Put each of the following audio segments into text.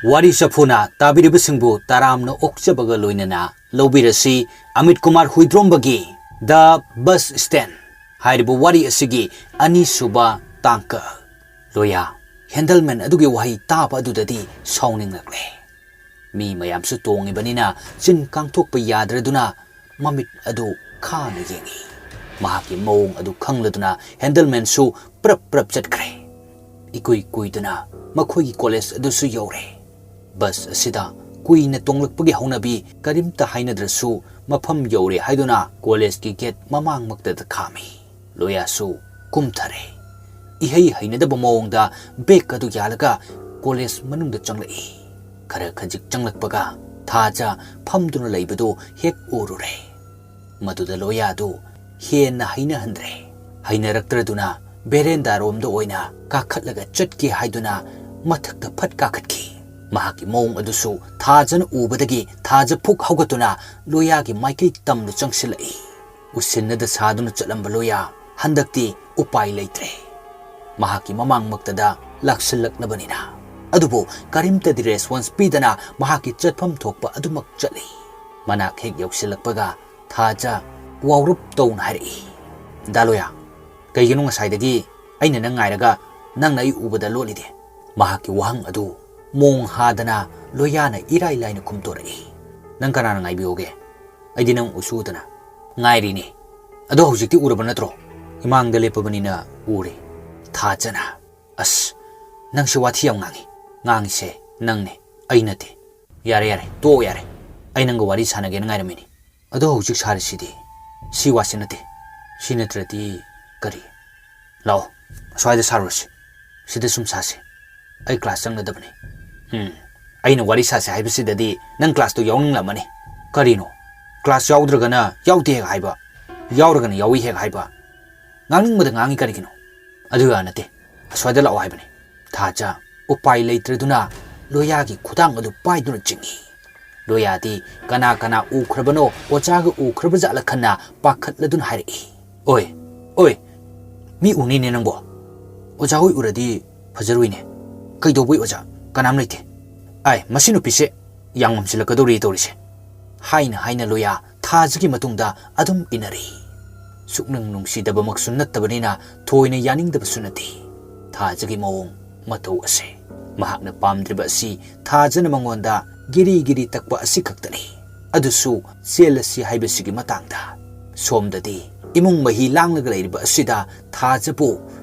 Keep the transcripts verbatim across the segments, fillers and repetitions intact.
ꯋꯥꯔꯤ ꯆꯐꯨꯅ ꯇꯥꯕꯤꯔꯤꯕꯁꯤꯡꯕꯨ ꯇꯔꯥꯝꯅ ꯑꯣꯛꯆꯕꯒ ꯂꯣꯏꯅꯅ ꯂꯧꯕꯤꯔꯁꯤ Amit Kumar ꯍꯨꯏꯗ꯭ꯔꯣꯝꯕꯒꯤ The Bus Stand ꯍꯥꯏꯔꯤꯕ ꯋꯥꯔꯤ ꯑꯁꯤꯒꯤ ꯑꯅꯤꯁꯨꯕ ꯇꯥꯡꯀꯛ꯫ ꯂꯣꯌꯥ ꯍꯦꯟꯗꯜꯃꯦꯟ ꯑꯗꯨꯒꯤ ꯋꯥꯍꯩ ꯇꯥꯕ ꯑꯗꯨꯗꯗꯤ ꯁꯥꯎꯅꯤꯡꯂꯛꯂꯦ꯫ ꯃꯤ ꯃꯌꯥꯝꯁꯨ ꯇꯣꯡꯉꯤꯕꯅꯤꯅ ꯆꯤꯟ ꯀꯥꯡꯊꯣꯛꯄ ꯌꯥꯗ꯭ꯔꯗꯨꯅ ꯃꯃꯤꯠ ꯑꯗꯨ ꯈꯥꯅ ꯌꯦꯡꯏ꯫ ꯃꯍꯥꯛꯀꯤ ꯃꯑꯣꯡ ꯑꯗꯨ ꯈꯪꯂꯗꯨꯅ ꯍꯦꯟꯗꯜꯃꯦꯟꯁꯨ ꯄ꯭ꯔꯞ ꯄ꯭ꯔꯞ ꯆꯠꯈ꯭ꯔꯦ꯫ ꯏꯀꯨꯏ ꯀꯨꯏꯗꯅ ꯃꯈꯣꯏꯒꯤ ꯀꯣꯂꯦꯖ ꯑꯗꯨꯁꯨ ꯌꯧꯔꯦ꯫ ꯕꯁ ꯑꯁꯤꯗ ꯀꯨꯏꯅ ꯇꯣꯡꯂꯛꯄꯒꯤ ꯍꯧꯅꯕꯤ ꯀꯔꯤꯝꯇ ꯍꯥꯏꯅꯗ꯭ꯔꯁꯨ ꯃꯐꯝ ꯌꯧꯔꯦ ꯍꯥꯏꯗꯨꯅ ꯀꯣꯂꯦꯖꯀꯤ ꯒꯦꯠ ꯃꯃꯥꯡꯃꯛꯇꯗ ꯈꯥꯝꯃꯤ꯫ ꯂꯣꯌꯥꯁꯨ ꯀꯨꯝꯊꯔꯦ꯫ ꯏꯍꯩ ꯍꯩꯅꯗꯕ ꯃꯑꯣꯡꯗ ꯕꯦꯒ ꯑꯗꯨ ꯌꯥꯜꯂꯒ ꯀꯣꯂꯦꯖ ꯃꯅꯨꯡꯗ ꯆꯪꯂꯛꯏ꯫ ꯈꯔ ꯈꯖꯤꯛ ꯆꯪꯂꯛꯄꯒ ꯊꯥꯖ ꯐꯝꯗꯨꯅ ꯂꯩꯕꯗꯨ ꯍꯦꯛ ꯎꯔꯨꯔꯦ꯫ ꯃꯗꯨꯗ ꯂꯣꯌꯥꯗꯨ ꯍꯦꯟꯅ ꯍꯩꯅꯍꯟꯗ꯭ꯔꯦ꯫ ꯍꯩꯅꯔꯛꯇ꯭ꯔꯗꯨꯅ ꯕꯦꯔꯦꯟꯗꯥꯔꯣꯝꯗ ꯑꯣꯏꯅ ꯀꯥꯈꯠꯂꯒ ꯆꯠꯀꯦ ꯍꯥꯏꯗꯨꯅ ꯃꯊꯛꯇ ꯐꯠ ꯀꯥꯈꯠꯈꯤ꯫ ꯃꯍꯥꯛꯀꯤ ꯃꯑꯣꯡ ꯑꯗꯨꯁꯨ ꯊꯥꯖꯅ ꯎꯕꯗꯒꯤ ꯊꯥꯖ ꯐꯨꯛ ꯍꯧꯒꯠꯇꯨꯅ ꯂꯣꯌꯥꯒꯤ ꯃꯥꯏꯀꯩ ꯇꯝꯅ ꯆꯪꯁꯤꯜꯂꯛꯏ꯫ ꯎꯁꯤꯟꯅꯗ ꯁꯥꯗꯨꯅ ꯆꯠꯂꯝꯕ ꯂꯣꯌꯥ ꯍꯟꯗꯛꯇꯤ ꯎꯄꯥꯏ ꯂꯩꯇ꯭ꯔꯦ꯫ ꯃꯍꯥꯛꯀꯤ ꯃꯃꯥꯡꯃꯛꯇꯗ ꯂꯥꯛꯁꯤꯜꯂꯛꯂꯕꯅꯤꯅ꯫ ꯑꯗꯨꯕꯨ ꯀꯔꯤꯝꯇꯗꯤ ꯔꯦꯁꯄꯣꯟꯁ ꯄꯤꯗꯅ ꯃꯍꯥꯛꯀꯤ ꯆꯠꯐꯝ ꯊꯣꯛꯄ ꯑꯗꯨꯃꯛ ꯆꯠꯂꯤ꯫ ꯃꯅꯥꯛ ꯍꯦꯛ ꯌꯧꯁꯤꯜꯂꯛꯄꯒ ꯊꯥꯖ ꯋꯥꯎꯔꯞ ꯇꯧꯅ ꯍꯥꯏꯔꯛꯏ, "ꯗꯥ ꯂꯣꯌꯥ, ꯀꯩꯒꯤꯅꯣ ꯉꯁꯥꯏꯗꯒꯤ ꯑꯩꯅ ꯅꯪ ꯉꯥꯏꯔꯒ ꯅꯪꯅ ꯑꯩ ꯎꯕꯗ ꯂꯣꯠꯂꯤꯗꯤ?" ꯃꯍꯥꯛꯀꯤ ꯋꯥꯍꯪ ꯑꯗꯨ ꯃꯣꯡ ꯍꯥꯗꯅ ꯂꯣꯌꯥꯅ ꯏꯔꯥꯏ ꯂꯥꯏꯅ ꯈꯨꯝꯇꯣꯔꯛꯏ, "ꯅꯪ ꯀꯅꯥꯅ ꯉꯥꯏꯕꯤꯌꯣꯒꯦ? ꯑꯩꯗꯤ ꯅꯪ ꯎꯁꯨ ꯎꯗꯅ ꯉꯥꯏꯔꯤꯅꯤ꯫ ꯑꯗꯣ ꯍꯧꯖꯤꯛꯇꯤ ꯎꯔꯕ ꯅꯠꯇ꯭ꯔꯣ? ꯏꯃꯥꯡꯗ ꯂꯦꯞꯄꯕꯅꯤꯅ ꯎꯔꯦ꯫" ꯊꯥꯖꯅ, "ꯑꯁ, ꯅꯪꯁꯦ ꯋꯥꯊꯤ ꯌꯥꯝ ꯉꯥꯡꯉꯤ꯫ ꯉꯥꯡꯉꯤꯁꯦ ꯅꯪꯅꯦ, ꯑꯩ ꯅꯠꯇꯦ꯫ ꯌꯥꯔꯦ, ꯌꯥꯔꯦ, ꯇꯣꯛꯑꯣ ꯌꯥꯔꯦ꯫ ꯑꯩ ꯅꯪꯒ ꯋꯥꯔꯤ ꯁꯥꯟꯅꯒꯦꯅ ꯉꯥꯏꯔꯝꯃꯤꯅꯤ꯫ ꯑꯗꯣ ꯍꯧꯖꯤꯛ ꯁꯥꯔꯤꯁꯤꯗꯤ ꯁꯤ ꯋꯥꯁꯤ ꯅꯠꯇꯦ꯫ ꯁꯤ ꯅꯠꯇ꯭ꯔꯗꯤ ꯀꯔꯤ? ꯂꯥꯛꯑꯣ, ꯑꯁ꯭ꯋꯥꯏꯗ ꯁꯥꯔꯨꯔꯁꯤ꯫ ꯁꯤꯗ ꯁꯨꯝ ꯁꯥꯁꯤ꯫ ꯑꯩ ꯀ꯭ꯂꯥꯁ ꯆꯪꯒꯗꯕꯅꯤ꯫" "ꯎꯝ, ꯑꯩꯅ ꯋꯥꯔꯤ ꯁꯥꯁꯤ ꯍꯥꯏꯕꯁꯤꯗꯗꯤ ꯅꯪ ꯀ꯭ꯂꯥꯁꯇꯣ ꯌꯥꯎꯅꯤꯡꯂꯝꯃꯅꯤ꯫ ꯀꯔꯤꯅꯣ? ꯀ꯭ꯂꯥꯁ ꯌꯥꯎꯗ꯭ꯔꯒꯅ ꯌꯥꯎꯗꯦ ꯍꯦꯛ ꯍꯥꯏꯕ, ꯌꯥꯎꯔꯒꯅ ꯌꯥꯎꯏ ꯍꯦꯛ ꯍꯥꯏꯕ꯫ ꯉꯥꯡꯅꯤꯡꯕꯗ ꯉꯥꯡꯉꯤ ꯀꯔꯤꯒꯤꯅꯣ? ꯑꯗꯨ ꯌꯥ ꯅꯠꯇꯦ, ꯑꯁ꯭ꯋꯥꯏꯗ ꯂꯥꯛꯑꯣ ꯍꯥꯏꯕꯅꯤ꯫" ꯊꯥꯖ ꯎꯄꯥꯏ ꯂꯩꯇ꯭ꯔꯗꯨꯅ ꯂꯣꯌꯥꯒꯤ ꯈꯨꯗꯥꯡ ꯑꯗꯨ ꯄꯥꯏꯗꯨꯅ ꯆꯤꯡꯏ꯫ ꯂꯣꯌꯥꯗꯤ ꯀꯅꯥ ꯀꯅꯥ ꯎꯈ꯭ꯔꯕꯅꯣ, ꯑꯣꯖꯥꯒ ꯎꯈ꯭ꯔꯕ ꯖꯥꯠꯂ ꯈꯟꯅ ꯄꯥꯈꯠꯂꯗꯨꯅ ꯍꯥꯏꯔꯛꯏ, "ꯑꯣꯏ, ꯑꯣꯏ, ꯃꯤ ꯎꯅꯤꯅꯦ ꯅꯪꯕꯣ꯫ ꯑꯣꯖꯥ ꯍꯣꯏ ꯎꯔꯗꯤ ꯐꯖꯔꯣꯏꯅꯦ꯫" "ꯀꯩꯗꯧꯕꯩ ꯑꯣꯖꯥ? ꯀꯅꯥꯝ ꯂꯩꯇꯦ꯫" "ꯑꯥꯏ, ꯃꯁꯤ ꯅꯨꯄꯤꯁꯦ ꯌꯥꯝ ꯉꯝꯁꯤꯜꯂꯛꯀꯗꯧꯔꯤ ꯇꯧꯔꯤꯁꯦ" ꯍꯥꯏꯅ ꯍꯥꯏꯅ ꯂꯣꯌꯥ ꯊꯥꯖꯒꯤ ꯃꯇꯨꯡꯗ ꯑꯗꯨꯝ ꯏꯟꯅꯔꯤ꯫ ꯁꯨꯛꯅꯨꯡ ꯅꯨꯡꯁꯤꯗꯕꯃꯛꯁꯨ ꯅꯠꯇꯕꯅꯤꯅ ꯊꯣꯏꯅ ꯌꯥꯅꯤꯡꯗꯕꯁꯨ ꯅꯠꯇꯦ ꯊꯥꯖꯒꯤ ꯃꯑꯣꯡ ꯃꯇꯧ ꯑꯁꯦ꯫ ꯃꯍꯥꯛꯅ ꯄꯥꯝꯗ꯭ꯔꯤꯕ ꯑꯁꯤ ꯊꯥꯖꯅ ꯃꯉꯣꯟꯗ ꯒꯤꯔꯤ ꯒꯤꯔꯤ ꯇꯛꯄ ꯑꯁꯤ ꯈꯛꯇꯅꯤ꯫ ꯑꯗꯨꯁꯨ ꯆꯦꯜꯂꯁꯤ ꯍꯥꯏꯕꯁꯤꯒꯤ ꯃꯇꯥꯡꯗ꯫ ꯁꯣꯝꯗꯗꯤ ꯏꯃꯨꯡ ꯃꯍꯤ ꯂꯥꯡꯂꯒ ꯂꯩꯔꯤꯕ ꯑꯁꯤꯗ ꯊꯥꯖꯕꯨ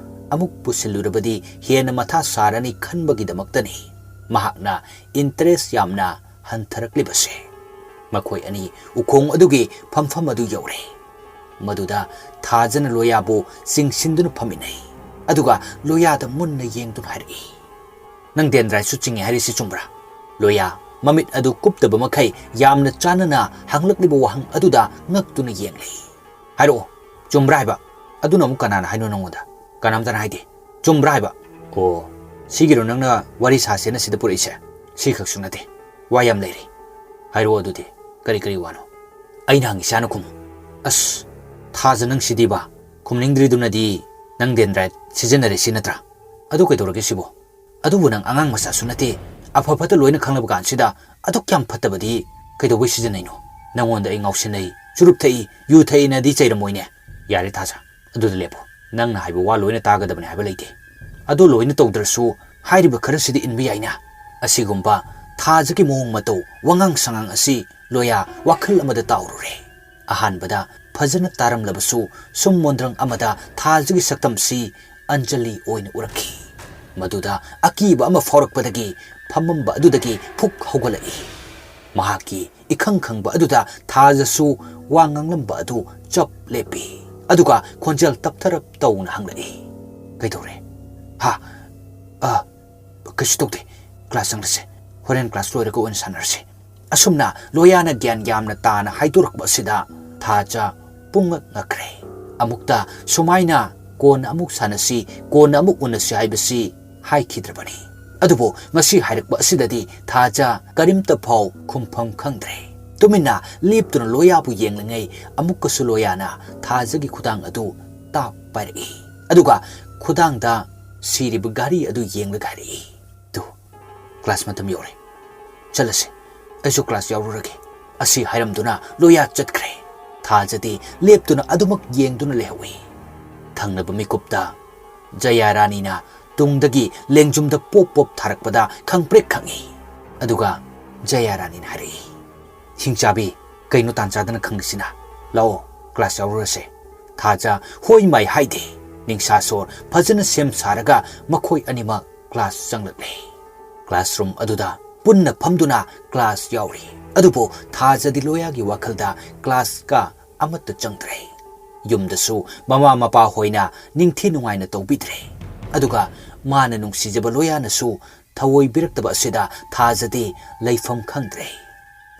ꯑꯃꯨꯛ ꯄꯨꯁꯤꯜꯂꯨꯔꯕꯗꯤ ꯍꯦꯟꯅ ꯃꯊꯥ ꯁꯥꯔꯅꯤ ꯈꯟꯕꯒꯤꯗꯃꯛꯇꯅꯤ ꯃꯍꯥꯛꯅ ꯏꯟꯇꯔꯦꯁ ꯌꯥꯝꯅ ꯍꯟꯊꯔꯛꯂꯤꯕꯁꯦ꯫ ꯃꯈꯣꯏ ꯑꯅꯤ ꯎꯈꯣꯡ ꯑꯗꯨꯒꯤ ꯐꯝꯐꯝ ꯑꯗꯨ ꯌꯧꯔꯦ꯫ ꯃꯗꯨꯗ ꯊꯥꯖꯅ ꯂꯣꯌꯥꯕꯨ ꯆꯤꯡꯁꯤꯟꯗꯨꯅ ꯐꯝꯃꯤꯟꯅꯩ꯫ ꯑꯗꯨꯒ ꯂꯣꯌꯥꯗ ꯃꯨꯟꯅ ꯌꯦꯡꯗꯨꯅ ꯍꯥꯏꯔꯛꯏ, "ꯅꯪ ꯗꯦꯟꯗ꯭ꯔꯥꯏꯠꯁꯨ ꯆꯤꯡꯉꯦ ꯍꯥꯏꯔꯤꯁꯤ ꯆꯨꯝꯕ꯭ꯔꯥ?" ꯂꯣꯌꯥ ꯃꯃꯤꯠ ꯑꯗꯨ ꯀꯨꯞꯇꯕ ꯃꯈꯩ ꯌꯥꯝꯅ ꯆꯥꯟꯅꯅ ꯍꯪꯂꯛꯂꯤꯕ ꯋꯥꯍꯪ ꯑꯗꯨꯗ ꯉꯛꯇꯨꯅ ꯌꯦꯡꯂꯤ꯫ "ꯍꯥꯏꯔꯛꯑꯣ, ꯆꯨꯝꯕ꯭ꯔꯥ ꯍꯥꯏꯕ?" "ꯑꯗꯨꯅ ꯑꯃꯨꯛ ꯀꯅꯥꯅ ꯍꯥꯏꯅꯣ ꯅꯉꯣꯟꯗ? ꯀꯅꯥꯝꯇꯅ ꯍꯥꯏꯗꯦ꯫ ꯆꯨꯝꯕ꯭ꯔꯥ ꯍꯥꯏꯕ?" "ꯑꯣ, ꯁꯤꯒꯤꯔꯣ ꯅꯪꯅ ꯋꯥꯔꯤ ꯁꯥꯁꯦꯅ ꯁꯤꯗ ꯄꯨꯔꯛꯏꯁꯦ? ꯁꯤ ꯈꯛꯁꯨ ꯅꯠꯇꯦ, ꯋꯥ ꯌꯥꯝ ꯂꯩꯔꯤ꯫ ꯍꯥꯏꯔꯛꯑꯣ ꯑꯗꯨꯗꯤ, ꯀꯔꯤ ꯀꯔꯤ ꯋꯥꯅꯣ?" ꯑꯩꯅ ꯍꯪꯉꯤꯁꯦ ꯍꯥꯟꯅ ꯈꯨꯝꯃꯨ꯫ "ꯑꯁ, ꯊꯥꯖ ꯅꯪ ꯁꯤꯗꯤꯕ, ꯈꯨꯝꯅꯤꯡꯗ꯭ꯔꯤꯗꯨꯅꯗꯤ ꯅꯪ ꯗꯦꯟꯗ꯭ꯔꯥꯏꯠ ꯁꯤꯖꯤꯟꯅꯔꯦ ꯁꯤ ꯅꯠꯇ꯭ꯔꯥ? ꯑꯗꯨ ꯀꯩꯗꯧꯔꯒꯦ ꯁꯤꯕꯣ? ꯑꯗꯨꯕꯨ ꯅꯪ ꯑꯉꯥꯡ ꯃꯆꯥꯁꯨ ꯅꯠꯇꯦ, ꯑꯐ ꯐꯠꯇ ꯂꯣꯏꯅ ꯈꯪꯂꯕ ꯀꯥꯟꯁꯤꯗ ꯑꯗꯨꯛ ꯌꯥꯝ ꯐꯠꯇꯕꯗꯤ ꯀꯩꯗꯧꯕꯩ ꯁꯤꯖꯤꯟꯅꯩꯅꯣ? ꯅꯪꯉꯣꯟꯗ ꯑꯩ ꯉꯥꯎꯁꯤꯟꯅꯩ, ꯆꯨꯔꯨꯞ ꯊꯛꯏ, ꯌꯨ ꯊꯛꯏꯅꯗꯤ ꯆꯩꯔꯝꯃꯣꯏꯅꯦ?" "ꯌꯥꯔꯦ ꯊꯥꯖ, ꯑꯗꯨꯗ ꯂꯦꯞꯄꯣ꯫ ꯅꯪꯅ ꯍꯥꯏꯕ ꯋꯥ ꯂꯣꯏꯅ ꯇꯥꯒꯗꯕꯅꯤ ꯍꯥꯏꯕ ꯂꯩꯇꯦ꯫ ꯑꯗꯨ ꯂꯣꯏꯅ ꯇꯧꯗ꯭ꯔꯁꯨ ꯍꯥꯏꯔꯤꯕ ꯈꯔꯁꯤꯗꯤ ꯏꯟꯕ ꯌꯥꯏꯅ?" ꯑꯁꯤꯒꯨꯝꯕ ꯊꯥꯖꯒꯤ ꯃꯑꯣꯡ ꯃꯇꯧ, ꯋꯥꯉꯥꯡ ꯁꯉꯥꯡ ꯑꯁꯤ ꯂꯣꯌꯥ ꯋꯥꯈꯜ ꯑꯃꯗ ꯇꯥꯎꯔꯨꯔꯦ꯫ ꯑꯍꯥꯟꯕꯗ ꯐꯖꯅ ꯇꯥꯔꯝꯂꯕꯁꯨ ꯁꯨꯝ ꯃꯣꯟꯗ꯭ꯔꯪ ꯑꯃꯗ ꯊꯥꯖꯒꯤ ꯁꯛꯇꯝꯁꯤ ꯑꯟꯖꯂꯤ ꯑꯣꯏꯅ ꯎꯔꯛꯈꯤ꯫ ꯃꯗꯨꯗ ꯑꯀꯤꯕ ꯑꯃ ꯐꯥꯎꯔꯛꯄꯗꯒꯤ ꯐꯝꯃꯝꯕ ꯑꯗꯨꯗꯒꯤ ꯐꯨꯛ ꯍꯧꯒꯠꯂꯛꯏ꯫ ꯃꯍꯥꯛꯀꯤ ꯏꯈꯪ ꯈꯪꯕ ꯑꯗꯨꯗ ꯊꯥꯖꯁꯨ ꯋꯥ ꯉꯥꯡꯂꯝꯕ ꯑꯗꯨ ꯆꯞ ꯂꯦꯞꯄꯤ꯫ ꯑꯗꯨꯒ ꯈꯣꯟꯖꯦꯜ ꯇꯞꯊꯔꯞ ꯇꯧꯅ ꯍꯪꯂꯛꯏ, "ꯀꯩꯗꯧꯔꯦ?" "ꯍꯥ? ꯑ, ꯀꯩꯁꯨ ꯇꯧꯗꯦ꯫ ꯀ꯭ꯂꯥꯁ ꯆꯪꯂꯁꯦ꯫ ꯍꯣꯔꯦꯟ ꯀ꯭ꯂꯥꯁ ꯂꯣꯏꯔꯒ ꯑꯣꯏꯅ ꯁꯥꯟꯅꯔꯁꯦ꯫" ꯑꯁꯨꯝꯅ ꯂꯣꯌꯥꯅ ꯒ꯭ꯌꯥꯟ ꯌꯥꯝꯅ ꯇꯥꯅ ꯍꯥꯏꯗꯣꯔꯛꯄ ꯑꯁꯤꯗ ꯊꯥꯖ ꯄꯨꯡꯉꯛ ꯉꯛꯈ꯭ꯔꯦ꯫ ꯑꯃꯨꯛꯇ ꯁꯨꯃꯥꯏꯅ "ꯀꯣꯟꯅ ꯑꯃꯨꯛ ꯁꯥꯟꯅꯁꯤ, ꯀꯣꯟꯅ ꯑꯃꯨꯛ ꯎꯅꯁꯤ" ꯍꯥꯏꯕꯁꯤ ꯍꯥꯏꯈꯤꯗ꯭ꯔꯕꯅꯤ꯫ ꯑꯗꯨꯕꯨ ꯉꯁꯤ ꯍꯥꯏꯔꯛꯄ ꯑꯁꯤꯗꯗꯤ ꯊꯥꯖ ꯀꯔꯤꯝꯇ ꯐꯥꯎ ꯈꯨꯝꯐꯝ ꯈꯪꯗ꯭ꯔꯦ꯫ ꯇꯨꯃꯤꯟꯅ ꯂꯦꯞꯇꯨꯅ ꯂꯣꯌꯥꯕꯨ ꯌꯦꯡꯂꯤꯉꯩ ꯑꯃꯨꯛꯀꯁꯨ ꯂꯣꯌꯥꯅ ꯊꯥꯖꯒꯤ ꯈꯨꯗꯥꯡ ꯑꯗꯨ ꯇꯥꯞ ꯄꯥꯏꯔꯛꯏ꯫ ꯑꯗꯨꯒ ꯈꯨꯗꯥꯡꯗ ꯁꯤꯔꯤꯕ ꯘꯔꯤ ꯑꯗꯨ ꯌꯦꯡꯂꯒ ꯍꯥꯏꯔꯛꯏ, "ꯇꯨ, ꯀ꯭ꯂꯥꯁ ꯃꯇꯝ ꯌꯧꯔꯦ꯫ "ꯆꯠꯂꯁꯤ, ꯑꯩꯁꯨ ꯀ꯭ꯂꯥꯁ ꯌꯥꯎꯔꯨꯔꯒꯦ" ꯑꯁꯤ ꯍꯥꯏꯔꯝꯗꯨꯅ ꯂꯣꯌꯥ ꯆꯠꯈ꯭ꯔꯦ꯫ ꯊꯥꯖꯗꯤ ꯂꯦꯞꯇꯨꯅ ꯑꯗꯨꯃꯛ ꯌꯦꯡꯗꯨꯅ ꯂꯩꯍꯧꯏ꯫ ꯊꯪꯅꯕ ꯃꯤꯀꯨꯞꯇ ꯖꯌꯥ ꯔꯥꯅꯤꯅ ꯇꯨꯡꯗꯒꯤ ꯂꯦꯡꯖꯨꯝꯗ ꯄꯣꯞ ꯄꯣꯞ ꯊꯥꯔꯛꯄꯗ ꯈꯪꯄ꯭ꯔꯦꯛ ꯈꯪꯏ꯫ ꯑꯗꯨꯒ ꯖꯌꯥ ꯔꯥꯅꯤꯅ ꯍꯥꯏꯔꯛꯏ, "ꯍꯤꯡꯆꯥꯕꯤ, ꯀꯩꯅꯣ ꯇꯥꯟ ꯆꯥꯗꯅ ꯈꯪꯉꯤꯁꯤꯅ? ꯂꯥꯛꯑꯣ, ꯀ꯭ꯂꯥꯁ ꯌꯥꯎꯔꯨꯔꯁꯦ"꯫ ꯊꯥꯖ ꯍꯣꯏ ꯃꯥꯏ ꯍꯥꯏꯗꯦ꯫ ꯅꯤꯡꯁꯥ ꯁꯣꯔ ꯐꯖꯅ ꯁꯦꯝ ꯁꯥꯔꯒ ꯃꯈꯣꯏ ꯑꯅꯤꯃꯛ ꯀ꯭ꯂꯥꯁ ꯆꯪꯂꯛꯂꯦ꯫ ꯀ꯭ꯂꯥꯁꯔꯨꯝ ꯑꯗꯨꯗ ꯄꯨꯟꯅ ꯐꯝꯗꯨꯅ ꯀ꯭ꯂꯥꯁ ꯌꯥꯎꯔꯤ꯫ ꯑꯗꯨꯕꯨ ꯊꯥꯖꯗꯤ ꯂꯣꯌꯥꯒꯤ ꯋꯥꯈꯜꯗ ꯀ꯭ꯂꯥꯁꯀ ꯑꯃꯠꯇ ꯆꯪꯗ꯭ꯔꯦ꯫ ꯌꯨꯝꯗꯁꯨ ꯃꯃꯥ ꯃꯄꯥ ꯍꯣꯏꯅ ꯅꯤꯡꯊꯤ ꯅꯨꯡꯉꯥꯏꯅ ꯇꯧꯕꯤꯗ꯭ꯔꯦ꯫ ꯑꯗꯨꯒ ꯃꯥꯅ ꯅꯨꯡꯁꯤꯖꯕ ꯂꯣꯌꯥꯅꯁꯨ ꯊꯑꯣꯏꯕꯤꯔꯛꯇꯕ ꯑꯁꯤꯗ ꯊꯥꯖꯗꯤ ꯂꯩꯐꯝ ꯈꯪꯗ꯭ꯔꯦ꯫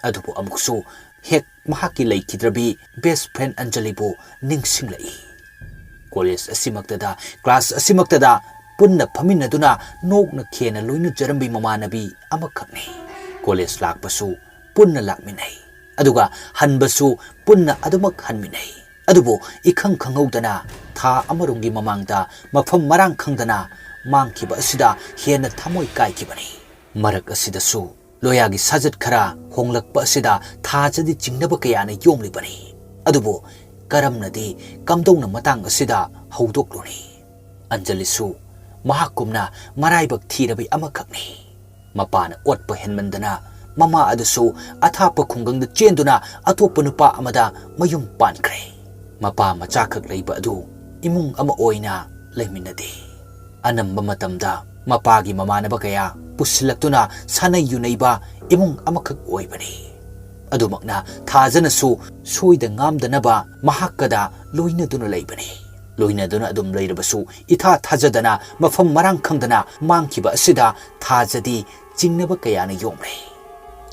ꯑꯗꯨꯕꯨ ꯑꯃꯨꯛꯁꯨ ꯍꯦꯛ ꯃꯍꯥꯛꯀꯤ ꯂꯩꯈꯤꯗ꯭ꯔꯕꯤ ꯕꯦꯁ ꯐ꯭ꯔꯦꯟ ꯑꯟꯖꯂꯤꯕꯨ ꯅꯤꯡꯁꯤꯡꯂꯛꯏ꯫ ꯀꯣꯂꯦꯖ ꯑꯁꯤꯃꯛꯇꯗ, ꯀ꯭ꯂꯥꯁ ꯑꯁꯤꯃꯛꯇꯗ ꯄꯨꯟꯅ ꯐꯝꯃꯤꯟꯅꯗꯨꯅ ꯅꯣꯛꯅ ꯈꯦꯅ ꯂꯣꯏꯅꯖꯔꯝꯕꯤ ꯃꯃꯥꯟꯅꯕꯤ ꯑꯃꯈꯛꯅꯤ꯫ ꯀꯣꯂꯦꯖ ꯂꯥꯛꯄꯁꯨ ꯄꯨꯟꯅ ꯂꯥꯛꯃꯤꯟꯅꯩ, ꯑꯗꯨꯒ ꯍꯟꯕꯁꯨ ꯄꯨꯟꯅ ꯑꯗꯨꯃꯛ ꯍꯟꯃꯤꯟꯅꯩ꯫ ꯑꯗꯨꯕꯨ ꯏꯈꯪ ꯈꯪꯍꯧꯗꯅ ꯊꯥ ꯑꯃꯔꯣꯝꯒꯤ ꯃꯃꯥꯡꯗ ꯃꯐꯝ ꯃꯔꯥꯡ ꯈꯪꯗꯅ ꯃꯥꯡꯈꯤꯕ ꯑꯁꯤꯗ ꯍꯦꯟꯅ ꯊꯃꯣꯏ ꯀꯥꯏꯈꯤꯕꯅꯤ꯫ ꯃꯔꯛ ꯑꯁꯤꯗꯁꯨ ꯂꯣꯌꯥꯒꯤ ꯁꯥꯖꯠ ꯈꯔ ꯍꯣꯡꯂꯛꯄ ꯑꯁꯤꯗ ꯊꯥꯖꯗꯤ ꯆꯤꯡꯅꯕ ꯀꯌꯥꯅ ꯌꯣꯝꯂꯤꯕꯅꯤ꯫ ꯑꯗꯨꯕꯨ ꯀꯔꯝꯅꯗꯤ ꯀꯝꯗꯧꯅ ꯃꯇꯥꯡ ꯑꯁꯤꯗ ꯍꯧꯗꯣꯛꯂꯨꯅꯤ? ꯑꯟꯖꯂꯤꯁꯨ ꯃꯍꯥꯛꯀꯨꯝꯅ ꯃꯔꯥꯏꯕꯛ ꯊꯤꯔꯕꯤ ꯑꯃꯈꯛꯅꯤ꯫ ꯃꯄꯥꯅ ꯑꯣꯠꯄ ꯍꯦꯟꯃꯟꯗꯅ ꯃꯃꯥ ꯑꯗꯨꯁꯨ ꯑꯊꯥꯞꯄ ꯈꯨꯡꯒꯪꯗ ꯆꯦꯟꯗꯨꯅ ꯑꯇꯣꯞꯄ ꯅꯨꯄꯥ ꯑꯃꯗ ꯃꯌꯨꯝ ꯄꯥꯟꯈ꯭ꯔꯦ꯫ ꯃꯄꯥ ꯃꯆꯥꯈꯛ ꯂꯩꯕ ꯑꯗꯨ ꯏꯃꯨꯡ ꯑꯃ ꯑꯣꯏꯅ ꯂꯩꯃꯤꯟꯅꯗꯦ꯫ ꯑꯅꯝꯕ ꯃꯇꯝꯗ ꯃꯄꯥꯒꯤ ꯃꯃꯥꯟꯅꯕ ꯀꯌꯥ ꯄꯨꯁꯤꯜꯂꯛꯇꯨꯅ ꯁꯥꯟꯅꯩ ꯌꯨꯅꯩꯕ ꯏꯃꯨꯡ ꯑꯃꯈꯛ ꯑꯣꯏꯕꯅꯤ꯫ ꯑꯗꯨꯃꯛꯅ ꯊꯥꯖꯅꯁꯨ ꯁꯣꯏꯗ ꯉꯥꯝꯗꯅꯕ ꯃꯍꯥꯛꯀꯗ ꯂꯣꯏꯅꯗꯨꯅ ꯂꯩꯕꯅꯤ꯫ ꯂꯣꯏꯅꯗꯨꯅ ꯑꯗꯨꯝ ꯂꯩꯔꯕꯁꯨ ꯏꯊꯥ ꯊꯥꯖꯗꯅ ꯃꯐꯝ ꯃꯔꯥꯡ ꯈꯪꯗꯅ ꯃꯥꯡꯈꯤꯕ ꯑꯁꯤꯗ ꯊꯥꯖꯗꯤ ꯆꯤꯡꯅꯕ ꯀꯌꯥꯅ ꯌꯣꯝꯂꯦ꯫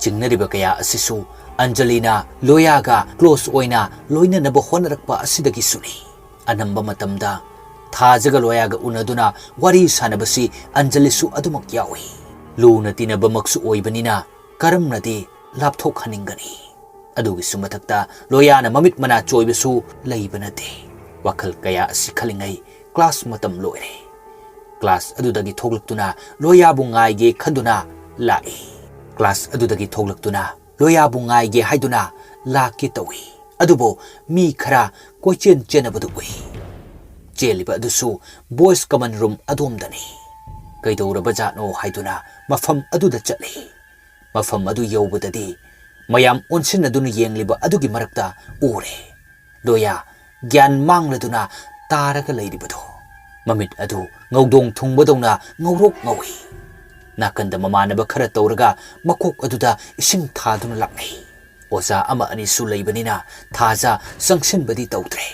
ꯆꯤꯡꯅꯔꯤꯕ ꯀꯌꯥ ꯑꯁꯤꯁꯨ ꯑꯟꯖꯂꯤꯅ ꯂꯣꯌꯥꯒ ꯀ꯭ꯂꯣꯁ ꯑꯣꯏꯅ ꯂꯣꯏꯅꯅꯕ ꯍꯣꯠꯅꯔꯛꯄ ꯑꯁꯤꯗꯒꯤꯁꯨꯅꯤ꯫ ꯑꯅꯝꯕ ꯃꯇꯝꯗ ꯊꯥꯖꯒ ꯂꯣꯌꯥꯒ ꯎꯅꯗꯨꯅ ꯋꯥꯔꯤ ꯁꯥꯟꯅꯕꯁꯤ ꯑꯟꯖꯂꯤꯁꯨ ꯑꯗꯨꯃꯛ ꯌꯥꯎꯏ꯫ ꯂꯨꯅ ꯇꯤꯟꯅꯕꯃꯛꯁꯨ ꯑꯣꯏꯕꯅꯤꯅ ꯀꯔꯝꯅꯗꯤ ꯂꯥꯞꯊꯣꯛꯍꯟꯅꯤꯡꯒꯅꯤ? ꯑꯗꯨꯒꯤꯁꯨ ꯃꯊꯛꯇ ꯂꯣꯌꯥꯅ ꯃꯃꯤꯠ ꯃꯅꯥ ꯆꯣꯏꯕꯁꯨ ꯂꯩꯕ ꯅꯠꯇꯦ꯫ ꯋꯥꯈꯜ ꯀꯌꯥ ꯑꯁꯤ ꯈꯜꯂꯤꯉꯩ ꯀ꯭ꯂꯥꯁ ꯃꯇꯝ ꯂꯣꯏꯔꯦ꯫ ꯀ꯭ꯂꯥꯁ ꯑꯗꯨꯗꯒꯤ ꯊꯣꯛꯂꯛꯇꯨꯅ ꯂꯣꯌꯥꯕꯨ ꯉꯥꯏꯒꯦ ꯈꯟꯗꯨꯅ ꯂꯥꯛꯏ꯫ ꯀ꯭ꯂꯥꯁ ꯑꯗꯨꯗꯒꯤ ꯊꯣꯛꯂꯛꯇꯨꯅ ꯂꯣꯌꯥꯕꯨ ꯉꯥꯏꯒꯦ ꯍꯥꯏꯗꯨꯅ ꯂꯥꯛꯀꯦ ꯇꯧꯏ꯫ ꯑꯗꯨꯕꯨ ꯃꯤ ꯈꯔ ꯀꯣꯏꯆꯦꯟ ꯆꯦꯟꯅꯕꯗꯨ ꯎꯏ꯫ ꯆꯦꯜꯂꯤꯕ ꯑꯗꯨꯁꯨ ꯕꯣꯏꯁ ꯀꯃꯟ ꯔꯨꯝ ꯑꯗꯣꯝꯗꯅꯤ꯫ ꯀꯩꯗꯧꯔꯕꯖꯥꯠꯅꯣ ꯍꯥꯏꯗꯨꯅ ꯃꯐꯝ ꯑꯗꯨꯗ ꯆꯠꯂꯤ꯫ ꯃꯐꯝ ꯑꯗꯨ ꯌꯧꯕꯗꯗꯤ ꯃꯌꯥꯝ ꯑꯣꯟꯁꯤꯟꯅꯗꯨꯅ ꯌꯦꯡꯂꯤꯕ ꯑꯗꯨꯒꯤ ꯃꯔꯛꯇ ꯎꯔꯦ ꯂꯣꯌꯥ ꯒ꯭ꯌꯥꯟ ꯃꯥꯡꯂꯗꯨꯅ ꯇꯥꯔꯒ ꯂꯩꯔꯤꯕꯗꯣ꯫ ꯃꯃꯤꯠ ꯑꯗꯨ ꯉꯧꯗꯣꯡ ꯊꯨꯡꯕꯗꯧꯅ ꯉꯧꯔꯣꯛ ꯉꯧꯏ꯫ ꯅꯥꯀꯟꯗ ꯃꯃꯥꯟꯅꯕ ꯈꯔ ꯇꯧꯔꯒ ꯃꯀꯣꯛ ꯑꯗꯨꯗ ꯏꯁꯤꯡ ꯊꯥꯗꯨꯅ ꯂꯥꯛꯅꯩ꯫ ꯑꯣꯖꯥ ꯑꯃ ꯑꯅꯤꯁꯨ ꯂꯩꯕꯅꯤꯅ ꯊꯥꯖ ꯆꯪꯁꯤꯟꯕꯗꯤ ꯇꯧꯗ꯭ꯔꯦ꯫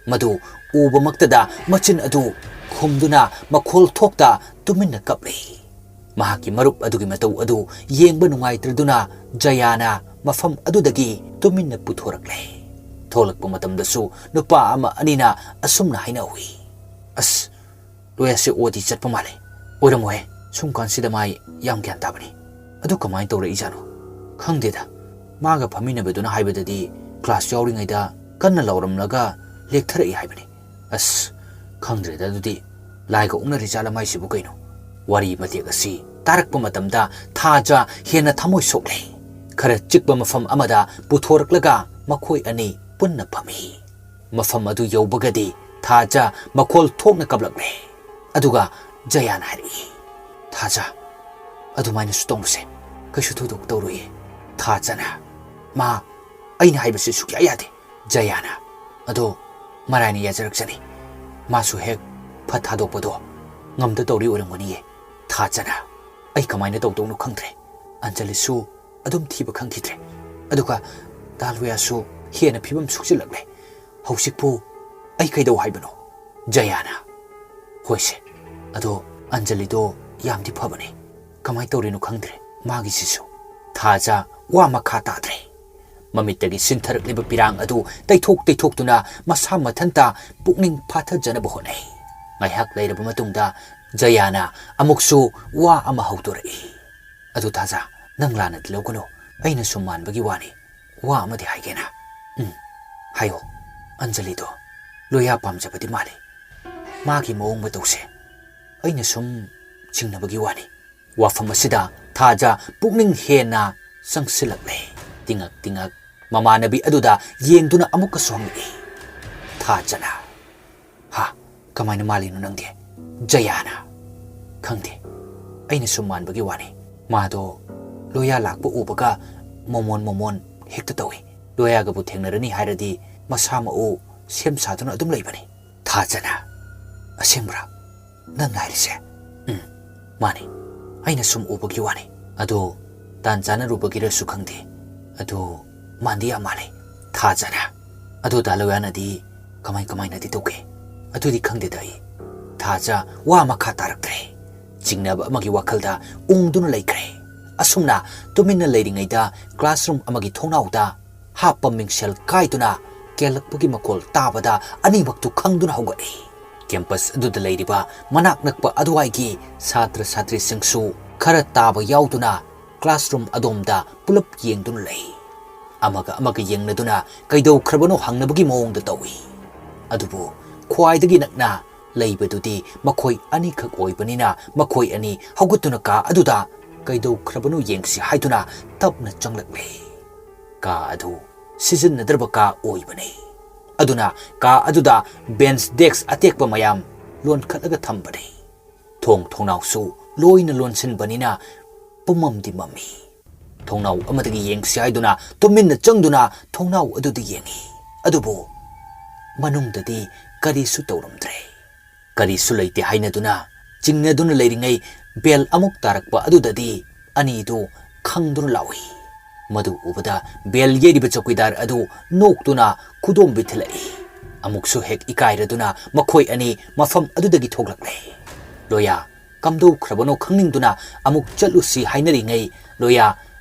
ꯃꯗꯨ ꯎꯕꯃꯛꯇꯗ ꯃꯆꯤꯟ ꯑꯗꯨ ꯈꯨꯝꯗꯨꯅ ꯃꯈꯣꯜ ꯊꯣꯛꯇ ꯇꯨꯃꯤꯟꯅ ꯀꯞꯂꯤ꯫ ꯃꯍꯥꯛꯀꯤ ꯃꯔꯨꯞ ꯑꯗꯨꯒꯤ ꯃꯇꯧ ꯑꯗꯨ ꯌꯦꯡꯕ ꯅꯨꯡꯉꯥꯏꯇ꯭ꯔꯗꯨꯅ ꯖꯌꯥꯅ ꯃꯐꯝ ꯑꯗꯨꯗꯒꯤ ꯇꯨꯃꯤꯟꯅ ꯄꯨꯊꯣꯔꯛꯂꯦ꯫ ꯊꯣꯛꯂꯛꯄ ꯃꯇꯝꯗꯁꯨ ꯅꯨꯄꯥ ꯑꯃ ꯑꯅꯤꯅ ꯑꯁꯨꯝꯅ ꯍꯥꯏꯅꯍꯧꯏ, "ꯑꯁ, ꯂꯣꯌꯥꯁꯦ ꯑꯣꯗꯤ ꯆꯠꯄ ꯃꯥꯜꯂꯦ꯫ ꯑꯣꯏꯔꯝꯃꯣꯏꯍꯦ, ꯁꯨꯝ ꯀꯥꯟꯁꯤꯗ ꯃꯥ ꯌꯥꯝ ꯒ꯭ꯌꯥꯟ ꯇꯥꯕꯅꯤ꯫ ꯑꯗꯨ ꯀꯃꯥꯏꯅ ꯇꯧꯔꯛꯏꯖꯥꯠꯅꯣ? ꯈꯪꯗꯦꯗ, ꯃꯥꯒ ꯐꯝꯃꯤꯟꯅꯕꯗꯨꯅ ꯍꯥꯏꯕꯗꯗꯤ ꯀ꯭ꯂꯥꯁ ꯌꯥꯎꯔꯤꯉꯩꯗ ꯀꯟꯅ ꯂꯥꯎꯔꯝꯂꯒ ꯂꯦꯛꯊꯔꯛꯏ ꯍꯥꯏꯕꯅꯤ꯫ ꯑꯁ, ꯈꯪꯗ꯭ꯔꯦꯗ, ꯑꯗꯨꯗꯤ ꯂꯥꯏꯒ ꯑꯣꯛꯅꯔꯤꯖꯥꯠꯂ ꯃꯥꯏꯁꯤꯕꯨ ꯀꯩꯅꯣ?" ꯋꯥꯔꯤ ꯃꯇꯦꯛ ꯑꯁꯤ ꯇꯥꯔꯛꯄ ꯃꯇꯝꯗ ꯊꯥꯖ ꯍꯦꯟꯅ ꯊꯃꯣꯏ ꯁꯣꯛꯂꯦ꯫ ꯈꯔ ꯆꯤꯛꯄ ꯃꯐꯝ ꯑꯃꯗ ꯄꯨꯊꯣꯔꯛꯂꯒ ꯃꯈꯣꯏ ꯑꯅꯤ ꯄꯨꯟꯅ ꯐꯝꯃꯤ꯫ ꯃꯐꯝ ꯑꯗꯨ ꯌꯧꯕꯒꯗꯤ ꯊꯥꯖ ꯃꯈꯣꯜ ꯊꯣꯛꯅ ꯀꯞꯂꯛꯂꯦ꯫ ꯑꯗꯨꯒ ꯖꯌꯥꯅ ꯍꯥꯏꯔꯛꯏ, "ꯊꯥꯖ, ꯑꯗꯨꯃꯥꯏꯅꯁꯨ ꯇꯧꯅꯨꯁꯦ, ꯀꯩꯁꯨ ꯊꯣꯏꯗꯣꯛ ꯇꯧꯔꯣꯏꯌꯦ꯫" ꯊꯥꯖꯅ, "ꯃꯥ ꯑꯩꯅ ꯍꯥꯏꯕꯁꯤ ꯁꯨꯛꯌꯥ ꯌꯥꯗꯦ꯫" ꯖꯌꯥꯅ, "ꯑꯗꯣ ꯃꯔꯥꯏꯅ ꯌꯥꯖꯔꯛꯆꯅꯤ, ꯃꯥꯁꯨ ꯍꯦꯛ ꯐꯠ ꯊꯥꯗꯣꯛꯄꯗꯣ ꯉꯝꯗ ꯇꯧꯔꯤ ꯑꯣꯏꯔꯝꯒꯅꯤꯌꯦ꯫" ꯊꯥꯖꯅ, "ꯑꯩ ꯀꯃꯥꯏꯅ ꯇꯧꯗꯧꯅꯣ ꯈꯪꯗ꯭ꯔꯦ꯫ ꯑꯟꯖꯂꯤꯁꯨ ꯑꯗꯨꯝ ꯊꯤꯕ ꯈꯪꯈꯤꯗ꯭ꯔꯦ꯫ ꯑꯗꯨꯒ ꯗꯥ ꯂꯣꯌꯥꯁꯨ ꯍꯦꯟꯅ ꯐꯤꯕꯝ ꯁꯣꯛꯆꯤꯜꯂꯛꯂꯦ꯫ ꯍꯧꯖꯤꯛꯄꯨ ꯑꯩ ꯀꯩꯗꯧ ꯍꯥꯏꯕꯅꯣ?" ꯖꯌꯥꯅ, "ꯍꯣꯏꯁꯦ, ꯑꯗꯣ ꯑꯟꯖꯂꯤꯗꯣ ꯌꯥꯝꯗꯤ ꯐꯕꯅꯦ꯫ ꯀꯃꯥꯏꯅ ꯇꯧꯔꯤꯅꯣ ꯈꯪꯗ꯭ꯔꯦ ꯃꯥꯒꯤꯁꯤꯁꯨ꯫" ꯊꯥꯖ ꯋꯥ ꯃꯈꯥ ꯇꯥꯗ꯭ꯔꯦ꯫ ꯃꯃꯤꯠꯇꯒꯤ ꯁꯤꯟꯊꯔꯛꯂꯤꯕ ꯄꯤꯔꯥꯡ ꯑꯗꯨ ꯇꯩꯊꯣꯛ ꯇꯩꯊꯣꯛꯇꯨꯅ ꯃꯁꯥ ꯃꯊꯟꯇ ꯄꯨꯛꯅꯤꯡ ꯐꯥꯊꯖꯅꯕ ꯍꯣꯠꯅꯩ꯫ ꯉꯥꯏꯍꯥꯛ ꯂꯩꯔꯕ ꯃꯇꯨꯡꯗ ꯖꯌꯥꯅ ꯑꯃꯨꯛꯁꯨ ꯋꯥ ꯑꯃ ꯍꯧꯗꯣꯔꯛꯏ꯫ "ꯑꯗꯨ ꯊꯥꯖ, ꯅꯪ ꯂꯥꯟꯅꯗꯤ ꯂꯧꯒꯅꯨ, ꯑꯩꯅ ꯁꯨꯝ ꯃꯥꯟꯕꯒꯤ ꯋꯥꯅꯤ꯫ ꯋꯥ ꯑꯃꯗꯤ ꯍꯥꯏꯒꯦꯅ꯫" "ꯎꯝ, ꯍꯥꯏꯌꯣ꯫" "ꯑꯟꯖꯂꯤꯗꯣ ꯂꯣꯌꯥ ꯄꯥꯝꯖꯕꯗꯤ ꯃꯥꯜꯂꯤ꯫ ꯃꯥꯒꯤ ꯃꯑꯣꯡ ꯃꯇꯧꯁꯦ ꯑꯩꯅ ꯁꯨꯝ ꯆꯤꯡꯅꯕꯒꯤ ꯋꯥꯅꯤ꯫" ꯋꯥꯐꯝ ꯑꯁꯤꯗ ꯊꯥꯖ ꯄꯨꯛꯅꯤꯡ ꯍꯦꯟꯅ ꯆꯪꯁꯤꯜꯂꯛꯂꯦ꯫ ꯇꯤꯡꯉꯛ ꯇꯤꯡꯉꯛ ꯃꯃꯥꯟꯅꯕꯤ ꯑꯗꯨꯗ ꯌꯦꯡꯗꯨꯅ ꯑꯃꯨꯛꯀꯁꯨ ꯍꯪꯂꯛꯏ꯫ ꯊꯥꯖꯅ, "ꯍꯥ, ꯀꯃꯥꯏꯅ ꯃꯥꯜꯂꯤꯅꯣ ꯅꯪꯗꯤ?" ꯖꯌꯥꯅ, "ꯈꯪꯗꯦ, ꯑꯩꯅ ꯁꯨꯝ ꯃꯥꯟꯕꯒꯤ ꯋꯥꯅꯤ꯫ ꯃꯥꯗꯣ ꯂꯣꯌꯥ ꯂꯥꯛꯄ ꯎꯕꯒ ꯃꯣꯃꯣꯟ ꯃꯣꯃꯣꯟ ꯍꯦꯛꯇ ꯇꯧꯏ꯫ ꯂꯣꯌꯥꯒꯕꯨ ꯊꯦꯡꯅꯔꯅꯤ ꯍꯥꯏꯔꯗꯤ ꯃꯁꯥ ꯃꯎ ꯁꯦꯝ ꯁꯥꯗꯨꯅ ꯑꯗꯨꯝ ꯂꯩꯕꯅꯤ꯫" ꯊꯥꯖꯅ, "ꯑꯁꯦꯡꯕ꯭ꯔꯥ ꯅꯪꯅ ꯍꯥꯏꯔꯤꯁꯦ?" "ꯎꯝ, ꯃꯥꯅꯤ꯫ ꯑꯩꯅ ꯁꯨꯝ ꯎꯕꯒꯤ ꯋꯥꯅꯤ꯫ ꯑꯗꯣ ꯇꯥꯟ ꯆꯥꯅꯔꯨꯕꯒꯤꯔꯁꯨ ꯈꯪꯗꯦ꯫ ꯑꯗꯣ ꯃꯥꯟꯗꯤ ꯌꯥꯝ ꯃꯥꯜꯂꯦ꯫" ꯊꯥꯖꯅ, "ꯑꯗꯣ ꯗꯥ ꯂꯣꯌꯥꯅꯗꯤ ꯀꯃꯥꯏ ꯀꯃꯥꯏꯅꯗꯤ ꯇꯧꯒꯦ?" "ꯑꯗꯨꯗꯤ ꯈꯪꯗꯦꯗ ꯑꯩ꯫" ꯊꯥꯖ ꯋꯥ ꯃꯈꯥ ꯇꯥꯔꯛꯇ꯭ꯔꯦ꯫ ꯆꯤꯡꯅꯕ ꯑꯃꯒꯤ ꯋꯥꯈꯜꯗ ꯎꯪꯗꯨꯅ ꯂꯩꯈ꯭ꯔꯦ꯫ ꯑꯁꯨꯝꯅ ꯇꯨꯃꯤꯟꯅ ꯂꯩꯔꯤꯉꯩꯗ classroom ꯑꯃꯒꯤ ꯊꯣꯡꯅꯥꯎꯗ ꯍꯥꯞꯄ ꯃꯤꯡꯁꯦꯜ ꯀꯥꯏꯗꯨꯅ ꯀꯦꯜꯂꯛꯄꯒꯤ ꯃꯈꯣꯜ ꯇꯥꯕꯗ ꯑꯅꯤꯃꯛꯇꯨ ꯈꯪꯗꯨꯅ ꯍꯧꯒꯠꯂꯤ꯫ Campus ꯑꯗꯨꯗ ꯂꯩꯔꯤꯕ ꯃꯅꯥꯛ ꯅꯛꯄ ꯑꯗꯨꯋꯥꯏꯒꯤ ꯁꯥꯇ꯭ꯔ ꯁꯥꯇ꯭ꯔꯤꯁꯤꯡꯁꯨ ꯈꯔ ꯇꯥꯕ ꯌꯥꯎꯗꯨꯅ classroom ꯑꯗꯣꯝꯗ ꯄꯨꯂꯞ ꯌꯦꯡꯗꯨꯅ ꯂꯩ꯫ ꯑꯃꯒ ꯑꯃꯒ ꯌꯦꯡꯅꯗꯨꯅ ꯀꯩꯗꯧꯈ꯭ꯔꯕꯅꯣ ꯍꯪꯅꯕꯒꯤ ꯃꯑꯣꯡꯗ ꯇꯧꯏ꯫ ꯑꯗꯨꯕꯨ ꯈ꯭ꯋꯥꯏꯗꯒꯤ ꯅꯛꯅ ꯂꯩꯕꯗꯨꯗꯤ ꯃꯈꯣꯏ ꯑꯅꯤꯈꯛ ꯑꯣꯏꯕꯅꯤꯅ ꯃꯈꯣꯏ ꯑꯅꯤ ꯍꯧꯒꯠꯇꯨꯅ ꯀꯥ ꯑꯗꯨꯗ ꯀꯩꯗꯧꯈ꯭ꯔꯕꯅꯣ ꯌꯦꯡꯁꯤ ꯍꯥꯏꯗꯨꯅ ꯇꯞꯅ ꯆꯪꯂꯛꯂꯦ꯫ ꯀꯥ ꯑꯗꯨ ꯁꯤꯖꯤꯟꯅꯗ꯭ꯔꯕ ꯀꯥ ꯑꯣꯏꯕꯅꯤ꯫ ꯑꯗꯨꯅ ꯀꯥ ꯑꯗꯨꯗ bench desk ꯑꯇꯦꯛꯄ ꯃꯌꯥꯝ ꯂꯣꯟꯈꯠꯂꯒ ꯊꯝꯕꯅꯤ꯫ ꯊꯣꯡ ꯊꯣꯡꯅꯥꯎꯁꯨ ꯂꯣꯏꯅ ꯂꯣꯟꯁꯤꯟꯕꯅꯤꯅ ꯄꯨꯝꯃꯝꯗꯤ ꯃꯝꯃꯤ꯫ ꯊꯣꯡꯅꯥꯎ ꯑꯃꯗꯒꯤ ꯌꯦꯡꯁꯤ ꯍꯥꯏꯗꯨꯅ ꯇꯨꯃꯤꯟꯅ ꯆꯪꯗꯨꯅ ꯊꯣꯡꯅꯥꯎ ꯑꯗꯨꯗ ꯌꯦꯡꯉꯤ꯫ ꯑꯗꯨꯕꯨ ꯃꯅꯨꯡꯗꯗꯤ ꯀꯔꯤꯁꯨ ꯇꯧꯔꯝꯗ꯭ꯔꯦ꯫ ꯀꯔꯤꯁꯨ ꯂꯩꯇꯦ ꯍꯥꯏꯅꯗꯨꯅ ꯆꯤꯡꯅꯗꯨꯅ ꯂꯩꯔꯤꯉꯩ bell ꯑꯃꯨꯛ ꯇꯥꯔꯛꯄ ꯑꯗꯨꯗꯗꯤ ꯑꯅꯤꯗꯨ ꯈꯪꯗꯨꯅ ꯂꯥꯎꯏ꯫ ꯃꯗꯨ ꯎꯕꯗ bell ꯌꯩꯔꯤꯕ ꯆꯧꯀꯤꯗꯥꯔ ꯑꯗꯨ ꯅꯣꯛꯇꯨꯅ ꯈꯨꯗꯣꯝꯕꯤ ꯊꯤꯜꯂꯛꯏ꯫ ꯑꯃꯨꯛꯁꯨ ꯍꯦꯛ ꯏꯀꯥꯏꯔꯗꯨꯅ ꯃꯈꯣꯏ ꯑꯅꯤ ꯃꯐꯝ ꯑꯗꯨꯗꯒꯤ ꯊꯣꯛꯂꯛꯂꯦ꯫ ꯂꯣꯌꯥ ꯀꯝꯗꯧꯈ꯭ꯔꯕꯅꯣ ꯈꯪꯅꯤꯡꯗꯨꯅ ꯑꯃꯨꯛ ꯆꯠꯂꯨꯁꯤ ꯍꯥꯏꯅꯔꯤꯉꯩ ꯂꯣꯌꯥ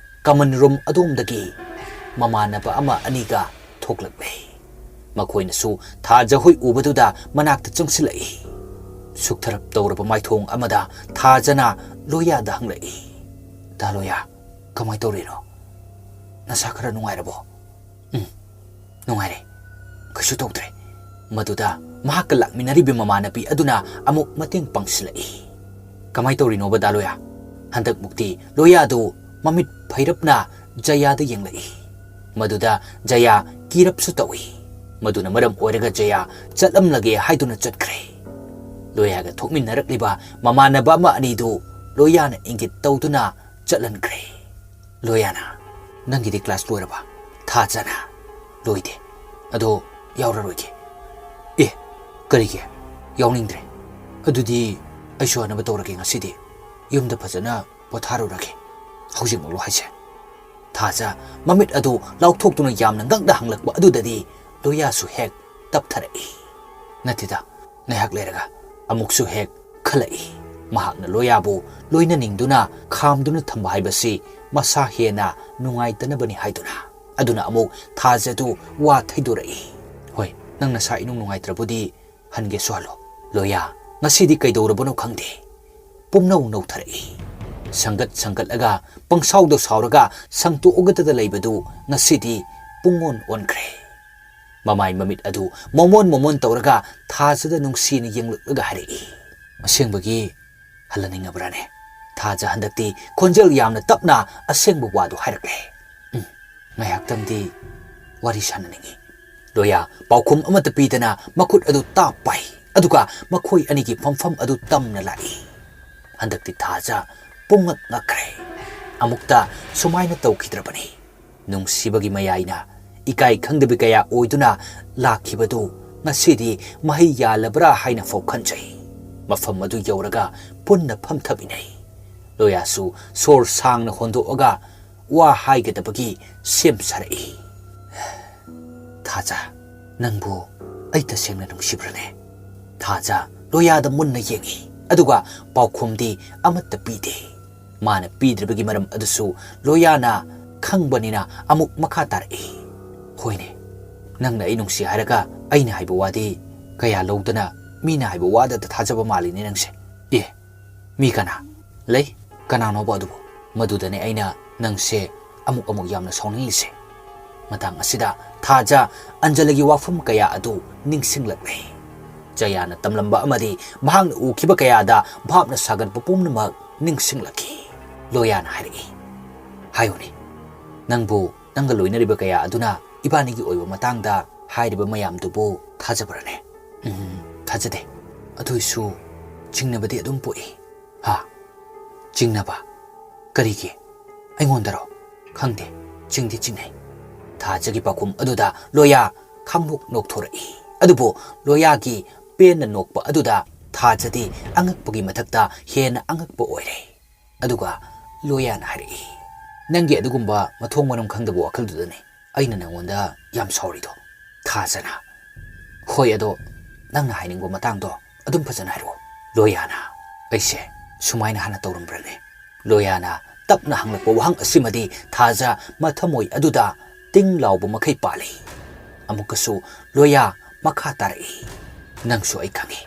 common room ꯑꯗꯣꯝꯗꯒꯤ ꯃꯃꯥꯟꯅꯕ ꯑꯃ ꯑꯅꯤꯒ ꯊꯣꯛꯂꯛꯂꯦ꯫ ꯃꯈꯣꯏꯅꯁꯨ ꯊꯥꯖꯍꯣꯏ ꯎꯕꯗꯨꯗ ꯃꯅꯥꯛꯇ ꯆꯪꯁꯤꯜꯂꯛꯏ꯫ ꯁꯨꯛꯊꯔꯞ ꯇꯧꯔꯕ ꯃꯥꯏꯊꯣꯡ ꯑꯃꯗ ꯊꯥꯖꯅ ꯂꯣꯌꯥꯗ ꯍꯪꯂꯛꯏ, "ꯗꯥ ꯂꯣꯌꯥ, ꯀꯃꯥꯏ ꯇꯧꯔꯤꯅꯣ? ꯅꯁꯥ ꯈꯔ ꯅꯨꯡꯉꯥꯏꯔꯕꯣ?" "ꯎꯝ, ꯅꯨꯡꯉꯥꯏꯔꯦ꯫ ꯀꯩꯁꯨ ꯇꯧꯗ꯭ꯔꯦ꯫" ꯃꯗꯨꯗ ꯃꯍꯥꯛꯀ ꯂꯥꯛꯃꯤꯟꯅꯔꯤꯕ ꯃꯃꯥꯟꯅꯕꯤ ꯑꯗꯨꯅ ꯑꯃꯨꯛ ꯃꯇꯦꯡ ꯄꯥꯡꯁꯤꯜꯂꯛꯏ꯫ "ꯀꯃꯥꯏ ꯇꯧꯔꯤꯅꯣꯕ ꯗꯥ ꯂꯣꯌꯥ? ꯍꯟꯗꯛꯃꯨꯛꯇꯤ ꯂꯣꯌꯥꯗꯨ ꯃꯃꯤꯠ ꯐꯩꯔꯞꯅ ꯖꯌꯥꯗ ꯌꯦꯡꯂꯛꯏ꯫ ꯃꯗꯨꯗ ꯖꯌꯥ ꯀꯤꯔꯞꯁꯨ ꯇꯧꯏ꯫ ꯃꯗꯨꯅ ꯃꯔꯝ ꯑꯣꯏꯔꯒ ꯖꯌꯥ ꯆꯠꯂꯝꯂꯒꯦ ꯍꯥꯏꯗꯨꯅ ꯆꯠꯈ꯭ꯔꯦ꯫ ꯂꯣꯌꯥꯒ ꯊꯣꯛꯃꯤꯟꯅꯔꯛꯂꯤꯕ ꯃꯃꯥꯟꯅꯕ ꯑꯃ ꯑꯅꯤꯗꯨ ꯂꯣꯌꯥꯅ ꯏꯪꯒꯤꯠ ꯇꯧꯗꯨꯅ ꯆꯠꯍꯟꯈ꯭ꯔꯦ꯫ ꯂꯣꯌꯥꯅ, "ꯅꯪꯒꯤꯗꯤ ꯀ꯭ꯂꯥꯁ ꯂꯣꯏꯔꯕ?" ꯊꯥꯖꯅ, "ꯂꯣꯏꯗꯦ꯫ ꯑꯗꯣ ꯌꯥꯎꯔꯔꯣꯏꯒꯦ꯫" "ꯑꯦ, ꯀꯔꯤꯒꯤ? ꯌꯥꯎꯅꯤꯡꯗ꯭ꯔꯦ? ꯑꯗꯨꯗꯤ ꯑꯩꯁꯨ ꯍꯟꯅꯕ ꯇꯧꯔꯒꯦ ꯉꯁꯤꯗꯤ꯫ ꯌꯨꯝꯗ ꯐꯖꯅ ꯄꯣꯊꯥꯔꯨꯔꯒꯦ꯫" "ꯍꯧꯖꯤꯛꯃꯛꯂꯣ ꯍꯥꯏꯁꯦ?" ꯊꯥꯖ ꯃꯃꯤꯠ ꯑꯗꯨ ꯂꯥꯎꯊꯣꯛꯇꯨꯅ ꯌꯥꯝꯅ ꯉꯛꯅ ꯍꯪꯂꯛꯄ ꯑꯗꯨꯗꯗꯤ ꯂꯣꯌꯥꯁꯨ ꯍꯦꯛ ꯇꯞꯊꯔꯛꯏ꯫ "ꯅꯠꯇꯦꯗ, ꯉꯥꯏꯍꯥꯛ ꯂꯩꯔꯒ꯫" ꯑꯃꯨꯛꯁꯨ ꯍꯦꯛ ꯈꯜꯂꯛꯏ꯫ ꯃꯍꯥꯛꯅ ꯂꯣꯌꯥꯕꯨ ꯂꯣꯏꯅꯅꯤꯡꯗꯨꯅ ꯈꯥꯝꯗꯨꯅ ꯊꯝꯕ ꯍꯥꯏꯕꯁꯤ ꯃꯁꯥ ꯍꯦꯟꯅ ꯅꯨꯡꯉꯥꯏꯇꯅꯕꯅꯤ ꯍꯥꯏꯗꯨꯅ꯫ ꯑꯗꯨꯅ ꯑꯃꯨꯛ ꯊꯥꯖꯗꯨ ꯋꯥ ꯊꯩꯗꯣꯔꯛꯏ꯫ "ꯍꯣꯏ, ꯅꯪ ꯅꯁꯥ ꯏꯅꯨꯡ ꯅꯨꯡꯉꯥꯏꯇ꯭ꯔꯕꯨꯗꯤ ꯍꯟꯒꯦꯁꯨ ꯍꯜꯂꯣ꯫" "ꯂꯣꯌꯥ, ꯉꯁꯤꯗꯤ ꯀꯩꯗꯧꯔꯕꯅꯣ ꯈꯪꯗꯦ, ꯄꯨꯝꯅꯧ ꯅꯧꯊꯔꯛꯏ꯫ ꯁꯪꯒꯠ ꯁꯪꯒꯠꯂꯒ, ꯄꯪꯁꯥꯎꯗ ꯁꯥꯎꯔꯒ, ꯁꯪꯇꯣꯛꯑꯒꯗ ꯂꯩꯕꯗꯨ ꯉꯁꯤꯗꯤ ꯄꯨꯡꯑꯣꯟ ꯑꯣꯟꯈ꯭ꯔꯦ꯫" ꯃꯃꯥꯏ ꯃꯃꯤꯠ ꯑꯗꯨ ꯃꯃꯣꯟ ꯃꯃꯣꯟ ꯇꯧꯔꯒ ꯊꯥꯖꯗ ꯅꯨꯡꯁꯤꯅ ꯌꯦꯡꯂꯛꯂꯒ ꯍꯥꯏꯔꯛꯏ꯫ "ꯑꯁꯦꯡꯕꯒꯤ ꯍꯜꯂꯅꯤꯡꯉꯕ꯭ꯔꯥꯅꯦ?" ꯊꯥꯖ ꯍꯟꯗꯛꯇꯤ ꯈꯣꯟꯖꯦꯜ ꯌꯥꯝꯅ ꯇꯞꯅ ꯑꯁꯦꯡꯕ ꯋꯥꯗꯨ ꯍꯥꯏꯔꯛꯂꯦ꯫ "ꯎꯝ, ꯉꯥꯏꯍꯥꯛꯇꯪꯗꯤ ꯋꯥꯔꯤ ꯁꯥꯟꯅꯅꯤꯡꯏ꯫" ꯂꯣꯌꯥ ꯄꯥꯎꯈꯨꯝ ꯑꯃꯠꯇ ꯄꯤꯗꯅ ꯃꯈꯨꯠ ꯑꯗꯨ ꯇꯥꯞ ꯄꯥꯏ, ꯑꯗꯨꯒ ꯃꯈꯣꯏ ꯑꯅꯤꯒꯤ ꯐꯝꯐꯝ ꯑꯗꯨ ꯇꯝꯅ ꯂꯥꯛꯏ꯫ ꯍꯟꯗꯛꯇꯤ ꯊꯥꯖ ꯄꯨꯡꯉꯛ ꯉꯛꯈ꯭ꯔꯦ꯫ ꯑꯃꯨꯛꯇ ꯁꯨꯃꯥꯏꯅ ꯇꯧꯈꯤꯗ꯭ꯔꯕꯅꯤ꯫ ꯅꯨꯡꯁꯤꯕꯒꯤ ꯃꯌꯥꯏꯅ ꯏꯀꯥꯏ ꯈꯪꯗꯕꯤ ꯀꯌꯥ ꯑꯣꯏꯗꯨꯅ ꯂꯥꯛꯈꯤꯕꯗꯨ ꯉꯁꯤꯗꯤ ꯃꯍꯩ ꯌꯥꯜꯂꯕ꯭ꯔꯥ ꯍꯥꯏꯅ ꯐꯥꯎ ꯈꯟꯖꯩ꯫ ꯃꯐꯝ ꯑꯗꯨ ꯌꯧꯔꯒ ꯄꯨꯟꯅ ꯐꯝꯊꯃꯤꯟꯅꯩ꯫ ꯂꯣꯌꯥꯁꯨ ꯁꯣꯔ ꯁꯥꯡꯅ ꯍꯣꯟꯗꯣꯛꯑꯒ ꯋꯥ ꯍꯥꯏꯒꯗꯕꯒꯤ ꯁꯦꯝ ꯁꯥꯔꯛꯏ꯫ "ꯊꯥꯖ, ꯅꯪꯕꯨ ꯑꯩ ꯇꯁꯦꯡꯅ ꯅꯨꯡꯁꯤꯕ꯭ꯔꯅꯦ?" ꯊꯥꯖ ꯂꯣꯌꯥꯗ ꯃꯨꯟꯅ ꯌꯦꯡꯏ, ꯑꯗꯨꯒ ꯄꯥꯎꯈꯨꯝꯗꯤ ꯑꯃꯠꯇ ꯄꯤꯗꯦ꯫ ꯃꯥꯅ ꯄꯤꯗ꯭ꯔꯤꯕꯒꯤ ꯃꯔꯝ ꯑꯗꯨꯁꯨ ꯂꯣꯌꯥꯅ ꯈꯪꯕꯅꯤꯅ ꯑꯃꯨꯛ ꯃꯈꯥ ꯇꯥꯔꯛꯏ꯫ "ꯍꯣꯏꯅꯦ, ꯅꯪꯅ ꯑꯩ ꯅꯨꯡꯁꯤ ꯍꯥꯏꯔꯒ ꯑꯩꯅ ꯍꯥꯏꯕ ꯋꯥꯗꯤ ꯀꯌꯥ ꯂꯧꯗꯅ ꯃꯤꯅ ꯍꯥꯏꯕ ꯋꯥꯗꯇ ꯊꯥꯖꯕ ꯃꯥꯜꯂꯤꯅꯦ ꯅꯪꯁꯦ꯫" "ꯑꯦ, ꯃꯤ ꯀꯅꯥ ꯂꯩ? ꯀꯅꯥꯅꯣꯕ ꯑꯗꯨꯕꯨ?" "ꯃꯗꯨꯗꯅꯦ ꯑꯩꯅ ꯅꯪꯁꯦ ꯑꯃꯨꯛ ꯑꯃꯨꯛ ꯌꯥꯝꯅ ꯁꯥꯎꯅꯤꯡꯂꯤꯁꯦ꯫" ꯃꯇꯥꯡ ꯑꯁꯤꯗ ꯊꯥꯖ ꯑꯟꯖꯂꯤꯒꯤ ꯋꯥꯐꯝ ꯀꯌꯥ ꯑꯗꯨ ꯅꯤꯡꯁꯤꯡꯂꯛꯂꯦ꯫ ꯖꯌꯥꯅ ꯇꯝꯂꯝꯕ ꯑꯃꯗꯤ ꯃꯍꯥꯛꯅ ꯎꯈꯤꯕ ꯀꯌꯥꯗ ꯚꯥꯞꯅ ꯁꯥꯒꯠꯄ ꯄꯨꯝꯅꯃꯛ ꯅꯤꯡꯁꯤꯡꯂꯛꯈꯤ꯫ ꯂꯣꯌꯥꯅ ꯍꯥꯏꯔꯛꯏ꯫ ꯍꯥꯏꯌꯨꯅꯦ, ꯅꯪꯕꯨ ꯅꯪꯒ ꯂꯣꯏꯅꯔꯤꯕ ꯀꯌꯥ ꯑꯗꯨꯅ ꯏꯕꯥꯅꯤꯒꯤ ꯑꯣꯏꯕ ꯃꯇꯥꯡꯗ ꯍꯥꯏꯔꯤꯕ ꯃꯌꯥꯝꯗꯨꯕꯨ ꯊꯥꯖꯕ꯭ꯔꯅꯦ? ꯎꯝ, ꯊꯥꯖꯗꯦ꯫ ꯑꯗꯨꯏꯁꯨ ꯆꯤꯡꯅꯕꯗꯤ ꯑꯗꯨꯝ ꯄꯣꯛꯏ꯫ ꯍꯥ? ꯆꯤꯡꯅꯕ? ꯀꯔꯤꯒꯤ? ꯑꯩꯉꯣꯟꯗꯔꯣ? ꯈꯪꯗꯦ, ꯆꯤꯡꯗꯤ ꯆꯤꯡꯅꯩ꯫ ꯊꯥꯖꯒꯤ ꯄꯥꯎꯈꯨꯝ ꯑꯗꯨꯗ ꯂꯣꯌꯥ ꯈꯪꯅꯣꯛ ꯅꯣꯛꯊꯣꯔꯛꯏ꯫ ꯑꯗꯨꯕꯨ ꯂꯣꯌꯥꯒꯤ ꯄꯦꯟꯅ ꯅꯣꯛꯄ ꯑꯗꯨꯗ ꯊꯥꯖꯗꯤ ꯑꯉꯛꯄꯒꯤ ꯃꯊꯛꯇ ꯍꯦꯟꯅ ꯑꯉꯛꯄ ꯑꯣꯏꯔꯦ꯫ ꯑꯗꯨꯒ ꯂꯣꯌꯥꯅ ꯍꯥꯏꯔꯛꯏ, "ꯅꯪꯒꯤ ꯑꯗꯨꯒꯨꯝꯕ ꯃꯊꯣꯡ ꯃꯔꯝ ꯈꯪꯗꯕ ꯋꯥꯈꯜꯗꯨꯗꯅꯤ ꯑꯩꯅ ꯅꯪꯉꯣꯟꯗ ꯌꯥꯝ ꯁꯥꯎꯔꯤꯗꯣ, ꯊꯥꯖꯅ꯫ ꯍꯣꯏ, ꯑꯗꯣ ꯅꯪꯅ ꯍꯥꯏꯅꯤꯡꯕ ꯃꯇꯥꯡꯗꯣ ꯑꯗꯨꯝ ꯐꯖꯅ ꯍꯥꯏꯔꯛꯑꯣ, ꯂꯣꯌꯥꯅ꯫ ꯑꯩꯁꯦ ꯁꯨꯃꯥꯏꯅ ꯍꯥꯟꯅ ꯇꯧꯔꯝꯕ꯭ꯔꯅꯦ?" ꯂꯣꯌꯥꯅ ꯇꯞꯅ ꯍꯪꯂꯛꯄ ꯋꯥꯍꯪ ꯑꯁꯤꯃꯗꯤ ꯊꯥꯖ ꯃꯊꯃꯣꯏ ꯑꯗꯨꯗ ꯇꯤꯡ ꯂꯥꯎꯕ ꯃꯈꯩ ꯄꯥꯜꯂꯤ꯫ ꯑꯃꯨꯛꯀꯁꯨ ꯂꯣꯌꯥ ꯃꯈꯥ ꯇꯥꯔꯛꯏ, "ꯅꯪꯁꯨ ꯑꯩ ꯈꯪꯏ,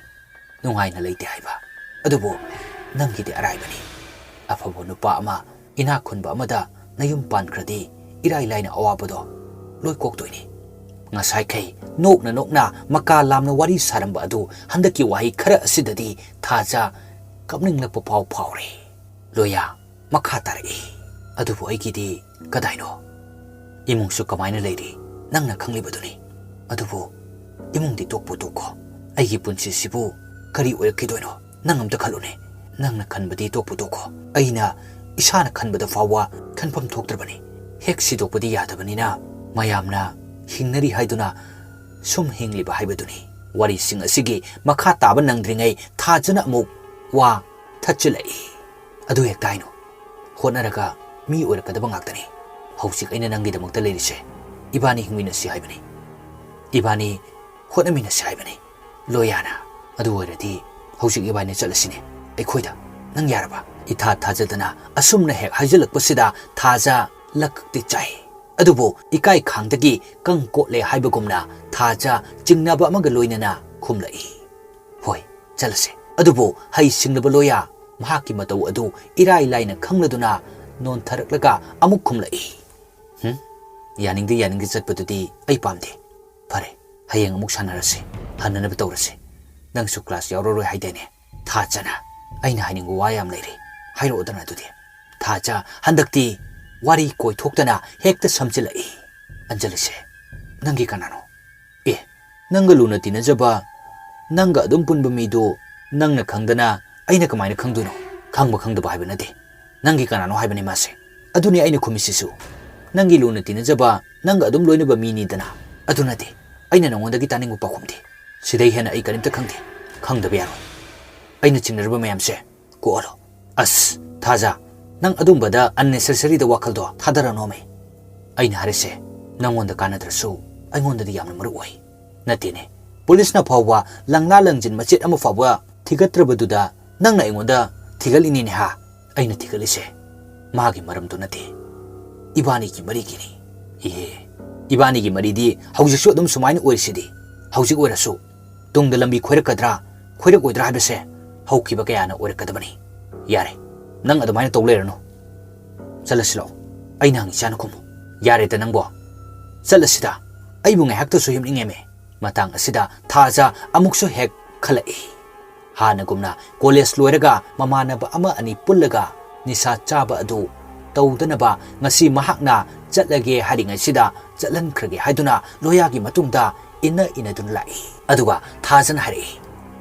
ꯅꯨꯡꯉꯥꯏꯅ ꯂꯩꯇꯦ ꯍꯥꯏꯕ꯫ ꯑꯗꯨꯕꯨ ꯅꯪꯒꯤꯗꯤ ꯑꯔꯥꯏꯕꯅꯤ꯫ ꯑꯐꯕ ꯅꯨꯄꯥ ꯑꯃ, ꯏꯅꯥꯛ ꯈꯨꯟꯕ ꯑꯃꯗ ꯅꯌꯨꯝ ꯄꯥꯟꯈ꯭ꯔꯗꯤ ꯏꯔꯥꯏ ꯂꯥꯏꯅ ꯑꯋꯥꯕꯗꯣ ꯂꯣꯏ ꯀꯣꯛꯇꯣꯏꯅꯤ꯫ ꯉꯁꯥꯏꯈꯩ ꯅꯣꯛꯅ ꯅꯣꯛꯅ ꯃꯀꯥ ꯂꯥꯝꯅ ꯋꯥꯔꯤ ꯁꯥꯔꯝꯕ ꯑꯗꯨ ꯍꯟꯗꯛꯀꯤ ꯋꯥꯍꯩ ꯈꯔ ꯑꯁꯤꯗꯗꯤ ꯊꯥꯖ ꯀꯞꯅꯤꯡꯂꯛꯄ ꯐꯥꯎ ꯐꯥꯎꯔꯦ꯫ ꯂꯣꯌꯥ ꯃꯈꯥ ꯇꯥꯔꯛꯏ, "ꯑꯗꯨꯕꯨ ꯑꯩꯒꯤꯗꯤ ꯀꯗꯥꯏꯅꯣ? ꯏꯃꯨꯡꯁꯨ ꯀꯃꯥꯏꯅ ꯂꯩꯔꯤ, ꯅꯪꯅ ꯈꯪꯂꯤꯕꯗꯨꯅꯤ꯫ ꯑꯗꯨꯕꯨ ꯏꯃꯨꯡꯗꯤ ꯇꯣꯛꯄꯨ ꯇꯣꯛꯈꯣ, ꯑꯩꯒꯤ ꯄꯨꯟꯁꯤꯁꯤꯕꯨ ꯀꯔꯤ ꯑꯣꯏꯔꯛꯈꯤꯗꯣꯏꯅꯣ? ꯅꯪ ꯑꯝꯇ ꯈꯜꯂꯨꯅꯦ꯫ ꯅꯪꯅ ꯈꯟꯕꯗꯤ ꯇꯣꯛꯄꯨ ꯇꯣꯛꯈꯣ, ꯑꯩꯅ ꯏꯁꯥꯅ ꯈꯟꯕꯗ ꯐꯥꯎꯕ ꯈꯟꯐꯝ ꯊꯣꯛꯇ꯭ꯔꯕꯅꯤ꯫ ꯍꯦꯛ ꯁꯤꯗꯣꯛꯄꯗꯤ ꯌꯥꯗꯕꯅꯤꯅ ꯃꯌꯥꯝꯅ ꯍꯤꯡꯅꯔꯤ ꯍꯥꯏꯗꯨꯅ ꯁꯨꯝ ꯍꯤꯡꯂꯤꯕ ꯍꯥꯏꯕꯗꯨꯅꯤ꯫" ꯋꯥꯔꯤꯁꯤꯡ ꯑꯁꯤꯒꯤ ꯃꯈꯥ ꯇꯥꯕ ꯅꯪꯗ꯭ꯔꯤꯉꯩ ꯊꯥꯖꯅ ꯑꯃꯨꯛ ꯋꯥ ꯊꯠꯆꯤꯜꯂꯛꯏ꯫ "ꯑꯗꯨ ꯍꯦꯛꯇ ꯍꯥꯏꯅꯨ꯫ ꯍꯣꯠꯅꯔꯒ ꯃꯤ ꯑꯣꯏꯔꯛꯀꯗꯕ ꯉꯥꯛꯇꯅꯤ꯫ ꯍꯧꯖꯤꯛ ꯑꯩꯅ ꯅꯪꯒꯤꯗꯃꯛꯇ ꯂꯩꯔꯤꯁꯦ꯫ ꯏꯕꯥꯅꯤ ꯍꯤꯡꯃꯤꯟꯅꯁꯤ ꯍꯥꯏꯕꯅꯤ꯫ ꯏꯕꯥꯅꯤ ꯍꯣꯠꯅꯃꯤꯟꯅꯁꯤ ꯍꯥꯏꯕꯅꯤ, ꯂꯣꯌꯥꯅ꯫ ꯑꯗꯨ ꯑꯣꯏꯔꯗꯤ ꯍꯧꯖꯤꯛ ꯏꯕꯥꯅꯤ ꯆꯠꯂꯁꯤꯅꯦ꯫ ꯑꯩꯈꯣꯏꯗ꯫ ꯅꯪ ꯌꯥꯔꯕ?" ꯏꯊꯥ ꯊꯥꯖꯗꯅ ꯑꯁꯨꯝꯅ ꯍꯦꯛ ꯍꯥꯏꯖꯤꯜꯂꯛꯄꯁꯤꯗ ꯊꯥꯖ ꯂꯀꯛꯇꯤ ꯆꯥꯏ꯫ ꯑꯗꯨꯕꯨ ꯏꯀꯥꯏ ꯈꯥꯡꯗꯒꯤ ꯀꯪ ꯀꯣꯠꯂꯦ ꯍꯥꯏꯕꯒꯨꯝꯅ ꯊꯥꯖ ꯆꯤꯡꯅꯕ ꯑꯃꯒ ꯂꯣꯏꯅꯅ ꯈꯨꯝꯂꯛꯏ, "ꯍꯣꯏ, ꯆꯠꯂꯁꯦ꯫" ꯑꯗꯨꯕꯨ ꯍꯩ ꯁꯤꯡꯂꯕ ꯂꯣꯌꯥ ꯃꯍꯥꯛꯀꯤ ꯃꯇꯧ ꯑꯗꯨ ꯏꯔꯥꯏ ꯂꯥꯏꯅ ꯈꯪꯂꯗꯨꯅ ꯅꯣꯟꯊꯔꯛꯂꯒ ꯑꯃꯨꯛ ꯈꯨꯝꯂꯛꯏ, "ꯍꯨꯝ? ꯌꯥꯅꯤꯡꯗꯦ, ꯌꯥꯅꯤꯡꯗꯦ ꯆꯠꯄꯗꯨꯗꯤ ꯑꯩ ꯄꯥꯝꯗꯦ꯫ ꯐꯔꯦ, ꯍꯌꯦꯡ ꯑꯃꯨꯛ ꯁꯥꯟꯅꯔꯁꯤ, ꯍꯟꯅꯅꯕ ꯇꯧꯔꯁꯤ꯫ ꯅꯪꯁꯨ ꯀ꯭ꯂꯥꯁ ꯌꯥꯎꯔꯔꯣꯏ ꯍꯥꯏꯗꯥꯏꯅꯦ?" "ꯊꯥꯖꯅ, ꯑꯩꯅ ꯍꯥꯏꯅꯤꯡꯕ ꯋꯥ ꯌꯥꯝ ꯂꯩꯔꯤ, ꯍꯥꯏꯔꯛꯑꯣꯗꯅ ꯑꯗꯨꯗꯤ꯫" ꯊꯥꯖ ꯍꯟꯗꯛꯇꯤ ꯋꯥꯔꯤ ꯀꯣꯏꯊꯣꯛꯇꯅ ꯍꯦꯛꯇ ꯁꯝꯖꯤꯜꯂꯛꯏ꯫ "ꯑꯟꯖꯂꯤꯁꯦ ꯅꯪꯒꯤ ꯀꯅꯥꯅꯣ? ꯑꯦ, ꯅꯪꯒ ꯂꯨꯅ ꯇꯤꯟꯅꯖꯕ, ꯅꯪꯒ ꯑꯗꯨꯝ ꯄꯨꯟꯕ ꯃꯤꯗꯨ ꯅꯪꯅ ꯈꯪꯗꯅ ꯑꯩꯅ ꯀꯃꯥꯏꯅ ꯈꯪꯗꯣꯏꯅꯣ? ꯈꯪꯕ ꯈꯪꯗꯕ ꯍꯥꯏꯕ ꯅꯠꯇꯦ꯫ ꯅꯪꯒꯤ ꯀꯅꯥꯅꯣ ꯍꯥꯏꯕꯅꯤ ꯃꯥꯁꯦ꯫ ꯑꯗꯨꯅꯤ ꯑꯩꯅ ꯈꯨꯝꯃꯤꯁꯤꯁꯨ꯫ ꯅꯪꯒꯤ ꯂꯨꯅ ꯇꯤꯟꯅꯖꯕ, ꯅꯪꯒ ꯑꯗꯨꯝ ꯂꯣꯏꯅꯕ ꯃꯤꯅꯤꯗꯅ꯫ ꯑꯗꯨ ꯅꯠꯇꯦ, ꯑꯩꯅ ꯅꯉꯣꯟꯗꯒꯤ ꯇꯥꯅꯤꯡꯕ ꯄꯥꯎꯈꯨꯝꯗꯤ꯫ ꯁꯤꯗꯩ ꯍꯦꯟꯅ ꯑꯩ ꯀꯔꯤꯝꯇ ꯈꯪꯗꯦ꯫ ꯈꯪꯗꯕ ꯌꯥꯔꯣꯏ꯫ ꯑꯩꯅ ꯆꯤꯡꯅꯔꯨꯕ ꯃꯌꯥꯝꯁꯦ ꯀꯣꯛꯍꯜꯂꯣ꯫ ꯑꯁ, ꯊꯥꯖ, ꯅꯪ ꯑꯗꯨꯝꯕꯗ unnecessary ꯗ ꯋꯥꯈꯜꯗꯣ ꯊꯥꯗꯔꯅꯣꯃꯦ꯫ ꯑꯩꯅ ꯍꯥꯏꯔꯤꯁꯦ ꯅꯪꯉꯣꯟꯗ ꯀꯥꯟꯅꯗ꯭ꯔꯁꯨ ꯑꯩꯉꯣꯟꯗꯗꯤ ꯌꯥꯝꯅ ꯃꯔꯨ ꯑꯣꯏ꯫ ꯅꯠꯇꯦꯅꯦ, ꯄꯨꯂꯤꯁꯅ ꯐꯥꯎꯕ ꯂꯪꯂꯥ ꯂꯪꯖꯤꯟ ꯃꯆꯦꯠ ꯑꯃ ꯐꯥꯎꯕ ꯊꯤꯒꯠꯇ꯭ꯔꯕꯗꯨꯗ ꯅꯪꯅ ꯑꯩꯉꯣꯟꯗ ꯊꯤꯒꯠꯂꯤꯅꯤꯅꯦ ꯍꯥ?" "ꯑꯩꯅ ꯊꯤꯒꯠꯂꯤꯁꯦ ꯃꯥꯒꯤ ꯃꯔꯝꯗꯣ ꯅꯠꯇꯦ, ꯏꯕꯥꯅꯤꯒꯤ ꯃꯔꯤꯒꯤꯅꯤ꯫ ꯏꯍꯦ, ꯏꯕꯥꯅꯤꯒꯤ ꯃꯔꯤꯗꯤ ꯍꯧꯖꯤꯛꯁꯨ ꯑꯗꯨꯝ ꯁꯨꯃꯥꯏꯅ ꯑꯣꯏꯔꯤꯁꯤꯗꯤ꯫ ꯍꯧꯖꯤꯛ ꯑꯣꯏꯔꯁꯨ ꯇꯨꯡꯗ ꯂꯝꯕꯤ ꯈꯣꯏꯔꯛꯀꯗ꯭ꯔꯥ, ꯈꯣꯏꯔꯛꯑꯣꯏꯗ꯭ꯔꯥ ꯍꯥꯏꯕꯁꯦ ꯍꯧꯈꯤꯕ ꯀꯌꯥꯅ ꯑꯣꯏꯔꯛꯀꯗꯕꯅꯤ꯫ ꯌꯥꯔꯦ, ꯅꯪ ꯑꯗꯨꯃꯥꯏꯅ ꯇꯧ ꯂꯩꯔꯅꯨ꯫ ꯆꯠꯂꯁꯤ ꯂꯥꯛꯑꯣ, ꯑꯩꯅ ꯍꯪꯉꯤ ꯆꯥꯅ ꯈꯨꯝꯃꯨ꯫ ꯌꯥꯔꯦꯗ ꯅꯪꯕꯣ, ꯆꯠꯂꯁꯤꯗ꯫ ꯑꯩꯕꯨ ꯉꯥꯏꯍꯥꯛꯇꯁꯨ ꯍꯤꯞꯅꯤꯡꯉꯦꯃꯦ꯫" ꯃꯇꯥꯡ ꯑꯁꯤꯗ ꯊꯥꯖ ꯑꯃꯨꯛꯁꯨ ꯍꯦꯛ ꯈꯜꯂꯛꯏ꯫ ꯍꯥꯟꯅꯒꯨꯝꯅ ꯀꯣꯂꯦꯖ ꯂꯣꯏꯔꯒ ꯃꯃꯥꯟꯅꯕ ꯑꯃ ꯑꯅꯤ ꯄꯨꯜꯂꯒ ꯅꯤꯁꯥ ꯆꯥꯕ ꯑꯗꯨ ꯇꯧꯗꯅꯕ ꯉꯁꯤ ꯃꯍꯥꯛꯅ ꯆꯠꯂꯒꯦ ꯍꯥꯏꯔꯤꯉꯩꯁꯤꯗ ꯆꯠꯍꯟꯈ꯭ꯔꯒꯦ ꯍꯥꯏꯗꯨꯅ ꯂꯣꯌꯥꯒꯤ ꯃꯇꯨꯡꯗ ꯏꯟꯅ ꯏꯟꯅꯗꯨꯅ ꯂꯥꯛꯏ꯫ ꯑꯗꯨꯒ ꯊꯥꯖꯅ ꯍꯥꯏꯔꯛꯏ,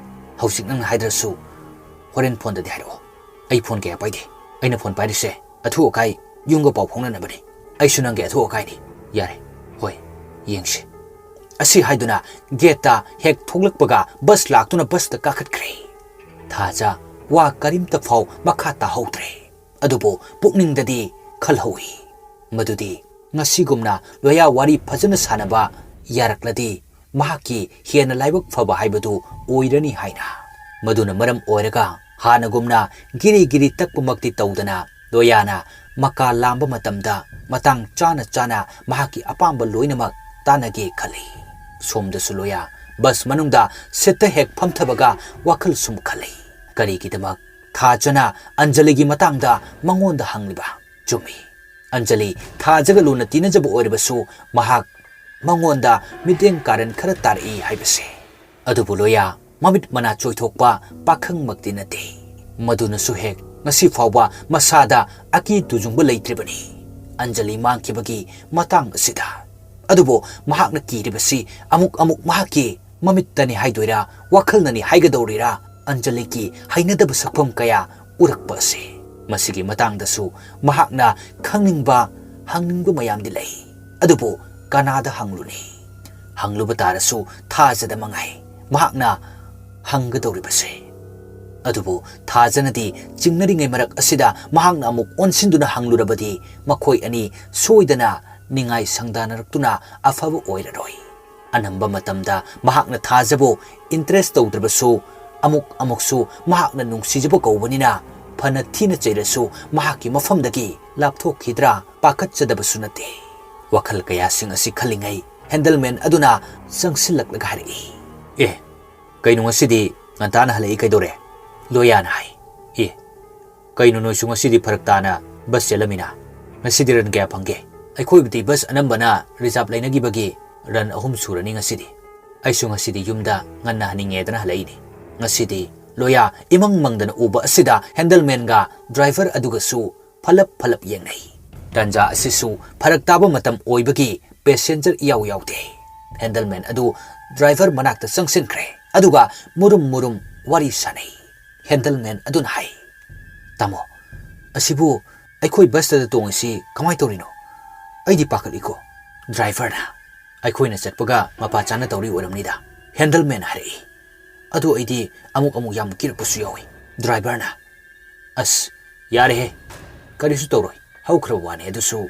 "ꯍꯧꯖꯤꯛ ꯅꯪꯅ ꯍꯥꯏꯗ꯭ꯔꯁꯨ ꯍꯣꯔꯦꯟ ꯐꯣꯟꯗꯗꯤ ꯍꯥꯏꯔꯛꯑꯣ꯫ ꯑꯩ ꯐꯣꯟ ꯀꯌꯥ ꯄꯥꯏꯗꯦ꯫ ꯑꯩꯅ ꯐꯣꯟ ꯄꯥꯏꯔꯤꯁꯦ ꯑꯊꯨ ꯑꯀꯥꯏ ꯌꯨꯝꯒ ꯄꯥꯎ ꯐꯥꯎꯅꯅꯕꯅꯤ꯫ ꯑꯩꯁꯨ ꯅꯪꯒꯤ ꯑꯊꯨ ꯑꯀꯥꯏꯅꯤ꯫ ꯌꯥꯔꯦ, ꯍꯣꯏ, ꯌꯦꯡꯁꯤ꯫" ꯑꯁꯤ ꯍꯥꯏꯗꯨꯅ ꯒꯦꯠꯇ ꯍꯦꯛ ꯊꯣꯛꯂꯛꯄꯒ ꯕꯁ ꯂꯥꯛꯇꯨꯅ ꯕꯁꯇ ꯀꯥꯈꯠꯈ꯭ꯔꯦ꯫ ꯊꯥꯖ ꯋꯥ ꯀꯔꯤꯝꯇ ꯐꯥꯎ ꯃꯈꯥ ꯇꯥꯍꯧꯗ꯭ꯔꯦ꯫ ꯑꯗꯨꯕꯨ ꯄꯨꯛꯅꯤꯡꯗꯗꯤ ꯈꯜꯍꯧꯏ ꯃꯗꯨꯗꯤ ꯉꯁꯤꯒꯨꯝꯅ ꯂꯣꯌꯥ ꯋꯥꯔꯤ ꯐꯖꯅ ꯁꯥꯟꯅꯕ ꯌꯥꯔꯛꯂꯗꯤ ꯃꯍꯥꯛꯀꯤ ꯍꯦꯟꯅ ꯂꯥꯏꯕꯛ ꯐꯕ ꯍꯥꯏꯕꯗꯨ ꯑꯣꯏꯔꯅꯤ ꯍꯥꯏꯅ꯫ ꯃꯗꯨꯅ ꯃꯔꯝ ꯑꯣꯏꯔꯒ ꯍꯥꯟꯅꯒꯨꯝꯅ ꯒꯤꯔꯤ ꯒꯤꯔꯤ ꯇꯛꯄꯃꯛꯇꯤ ꯇꯧꯗꯅ ꯂꯣꯌꯥꯅ ꯃꯀꯥ ꯂꯥꯝꯕ ꯃꯇꯝꯗ ꯃꯇꯥꯡ ꯆꯥꯅ ꯆꯥꯅ ꯃꯍꯥꯛꯀꯤ ꯑꯄꯥꯝꯕ ꯂꯣꯏꯅꯃꯛ ꯇꯥꯅꯒꯦ ꯈꯜꯂꯤ꯫ ꯁꯣꯝꯗꯁꯨ ꯂꯣꯌꯥ ꯕꯁ ꯃꯅꯨꯡꯗ ꯁꯤꯠꯇ ꯍꯦꯛ ꯐꯝꯊꯕꯒ ꯋꯥꯈꯜ ꯁꯨꯝ ꯈꯜꯂꯤ꯫ ꯀꯔꯤꯒꯤꯗꯃꯛ ꯊꯥꯖꯅ ꯑꯟꯖꯂꯤꯒꯤ ꯃꯇꯥꯡꯗ ꯃꯉꯣꯟꯗ ꯍꯪꯂꯤꯕ? ꯆꯨꯝꯃꯤ, ꯑꯟꯖꯂꯤ ꯊꯥꯖꯒ ꯂꯨꯅ ꯇꯤꯟꯅꯖꯕ ꯑꯣꯏꯔꯕꯁꯨ ꯃꯍꯥꯛ ꯃꯉꯣꯟꯗ ꯃꯤꯠꯌꯦꯡ ꯀꯥꯔꯟ ꯈꯔ ꯇꯥꯔꯛꯏ ꯍꯥꯏꯕꯁꯦ꯫ ꯑꯗꯨꯕꯨ ꯂꯣꯌꯥ ꯃꯃꯤꯠ ꯃꯅꯥ ꯆꯣꯏꯊꯣꯛꯄ ꯄꯥꯈꯪꯃꯛꯇꯤ ꯅꯠꯇꯦ꯫ ꯃꯗꯨꯅꯁꯨ ꯍꯦꯛ ꯉꯁꯤ ꯐꯥꯎꯕ ꯃꯁꯥꯗ ꯑꯀꯤ ꯇꯨꯖꯨꯡꯕ ꯂꯩꯇ꯭ꯔꯤꯕꯅꯤ꯫ ꯑꯟꯖꯂꯤ ꯃꯥꯡꯈꯤꯕꯒꯤ ꯃꯇꯥꯡ ꯑꯁꯤꯗ꯫ ꯑꯗꯨꯕꯨ ꯃꯍꯥꯛꯅ ꯀꯤꯔꯤꯕꯁꯤ ꯑꯃꯨꯛ ꯑꯃꯨꯛ ꯃꯍꯥꯛꯀꯤ ꯃꯃꯤꯠꯇꯅꯤ ꯍꯥꯏꯗꯣꯏꯔꯥ, ꯋꯥꯈꯜꯅꯅꯤ ꯍꯥꯏꯒꯗꯧꯔꯤꯔꯥ, ꯑꯟꯖꯂꯤꯒꯤ ꯍꯩꯅꯗꯕ ꯁꯛꯐꯝ ꯀꯌꯥ ꯎꯔꯛꯄ ꯑꯁꯤ꯫ ꯃꯁꯤꯒꯤ ꯃꯇꯥꯡꯗꯁꯨ ꯃꯍꯥꯛꯅ ꯈꯪꯅꯤꯡꯕ, ꯍꯪꯅꯤꯡꯕ ꯃꯌꯥꯝꯗꯤ ꯂꯩ꯫ ꯑꯗꯨꯕꯨ ꯀꯅꯥꯗ ꯍꯪꯂꯨꯅꯤ? ꯍꯪꯂꯨꯕ ꯇꯥꯔꯁꯨ ꯊꯥꯖꯗ ꯃꯉꯥꯏ ꯃꯍꯥꯛꯅ ꯍꯪꯒꯗꯧꯔꯤꯕꯁꯦ꯫ ꯑꯗꯨꯕꯨ ꯊꯥꯖꯅꯗꯤ ꯆꯤꯡꯅꯔꯤꯉꯩ ꯃꯔꯛ ꯑꯁꯤꯗ ꯃꯍꯥꯛꯅ ꯑꯃꯨꯛ ꯑꯣꯟꯁꯤꯟꯗꯨꯅ ꯍꯪꯂꯨꯔꯕꯗꯤ ꯃꯈꯣꯏ ꯑꯅꯤ ꯁꯣꯏꯗꯅ ꯅꯤꯡꯉꯥꯏ ꯁꯪꯗꯥꯅꯔꯛꯇꯨꯅ ꯑꯐꯕ ꯑꯣꯏꯔꯔꯣꯏ꯫ ꯑꯅꯝꯕ ꯃꯇꯝꯗ ꯃꯍꯥꯛꯅ ꯊꯥꯖꯕꯨ interest ꯇꯧꯗ꯭ꯔꯕꯁꯨ, ꯑꯃꯨꯛ ꯑꯃꯨꯛꯁꯨ ꯃꯍꯥꯛꯅ ꯅꯨꯡꯁꯤꯖꯕ ꯀꯧꯕꯅꯤꯅ ꯐꯅ ꯊꯤꯅ ꯆꯩꯔꯁꯨ ꯃꯍꯥꯛꯀꯤ ꯃꯐꯝꯗꯒꯤ ꯂꯥꯞꯊꯣꯛꯈꯤꯗ꯭ꯔꯥ ꯄꯥꯈꯠꯆꯗꯕꯁꯨ ꯅꯠꯇꯦ꯫ ꯋꯥꯈꯜ ꯀꯌꯥꯁꯤꯡ ꯑꯁꯤ ꯈꯜꯂꯤꯉꯩ ꯍꯦꯟꯗꯜꯃꯦꯟ ꯑꯗꯨꯅ ꯆꯪꯁꯤꯜꯂꯛꯂꯒ ꯍꯥꯏꯔꯛꯏ, "ꯑꯦ, ꯀꯩꯅꯣ ꯉꯁꯤꯗꯤ ꯉꯟꯇꯥꯅ ꯍꯜꯂꯛꯏ ꯀꯩꯗꯧꯔꯦ?" ꯂꯣꯌꯥꯅ ꯍꯥꯏ꯫ "ꯑꯦ, ꯀꯩꯅꯣ ꯅꯣꯏꯁꯨ ꯉꯁꯤꯗꯤ ꯐꯔꯛ ꯇꯥꯅ ꯕꯁ ꯆꯦꯜꯂꯝꯃꯤꯅ? ꯉꯁꯤꯗꯤ run ꯀꯌꯥ ꯐꯪꯒꯦ?" "ꯑꯩꯈꯣꯏꯕꯨꯗꯤ ꯕꯁ ꯑꯅꯝꯕꯅ reserve ꯂꯩꯅꯈꯤꯕꯒꯤ run ꯑꯍꯨꯝ ꯁꯨꯔꯅꯤ ꯉꯁꯤꯗꯤ꯫ ꯑꯩꯁꯨ ꯉꯁꯤꯗꯤ ꯌꯨꯝꯗ ꯉꯟꯅ ꯍꯟꯅꯤꯡꯉꯦꯗꯅ ꯍꯜꯂꯛꯏꯅꯤ꯫ ꯉꯁꯤꯗꯤ ꯂꯣꯌꯥ ꯏꯃꯪ ꯃꯪꯗꯅ ꯎꯕ ꯑꯁꯤꯗ ꯍꯦꯟꯗꯜꯃꯦꯟꯒ driver ꯑꯗꯨꯒꯁꯨ ꯐꯂꯞ ꯐꯂꯞ ꯌꯦꯡꯅꯩ꯫ ꯇꯥꯟꯖꯥ ꯑꯁꯤꯁꯨ ꯐꯔꯛ ꯇꯥꯕ ꯃꯇꯝ ꯑꯣꯏꯕꯒꯤ passenger ꯏꯌꯥꯎ ꯌꯥꯎꯗꯦ꯫ ꯍꯦꯟꯗꯜꯃꯦꯟ ꯑꯗꯨ driver ꯃꯅꯥꯛꯇ ꯆꯪꯁꯤꯟꯈ꯭ꯔꯦ꯫ ꯑꯗꯨꯒ ꯃꯨꯔꯨꯝ ꯃꯨꯔꯨꯝ ꯋꯥꯔꯤ ꯁꯥꯅꯩ꯫ ꯍꯦꯟꯗꯜꯃꯦꯟ ꯑꯗꯨꯅ ꯍꯥꯏ, "ꯇꯥꯃꯣ, ꯑꯁꯤꯕꯨ ꯑꯩꯈꯣꯏ ꯕꯁꯇꯗ ꯇꯣꯡꯉꯤꯁꯤ ꯀꯃꯥꯏ ꯇꯧꯔꯤꯅꯣ? ꯑꯩꯗꯤ ꯄꯥꯈꯠꯂꯤꯀꯣ꯫" Driverꯅ, "ꯑꯩꯈꯣꯏꯅ ꯆꯠꯄꯒ ꯃꯄꯥ ꯆꯥꯅ ꯇꯧꯔꯤ ꯑꯣꯏꯔꯝꯅꯤꯗ꯫" ꯍꯦꯟꯗꯜꯃꯦꯟ ꯍꯥꯏꯔꯛꯏ꯫ ꯑꯗꯨ ꯑꯩꯗꯤ ꯑꯃꯨꯛ ꯑꯃꯨꯛ ꯌꯥꯝ ꯀꯤꯔꯛꯄꯁꯨ ꯌꯥꯎꯏ꯫ Driverꯅ, "ꯑꯁ, ꯌꯥꯔꯦꯍꯦ, ꯀꯔꯤꯁꯨ ꯇꯧꯔꯣꯏ, ꯍꯧꯈ꯭ꯔꯕ ꯋꯥꯅꯤ, ꯑꯗꯨꯁꯨ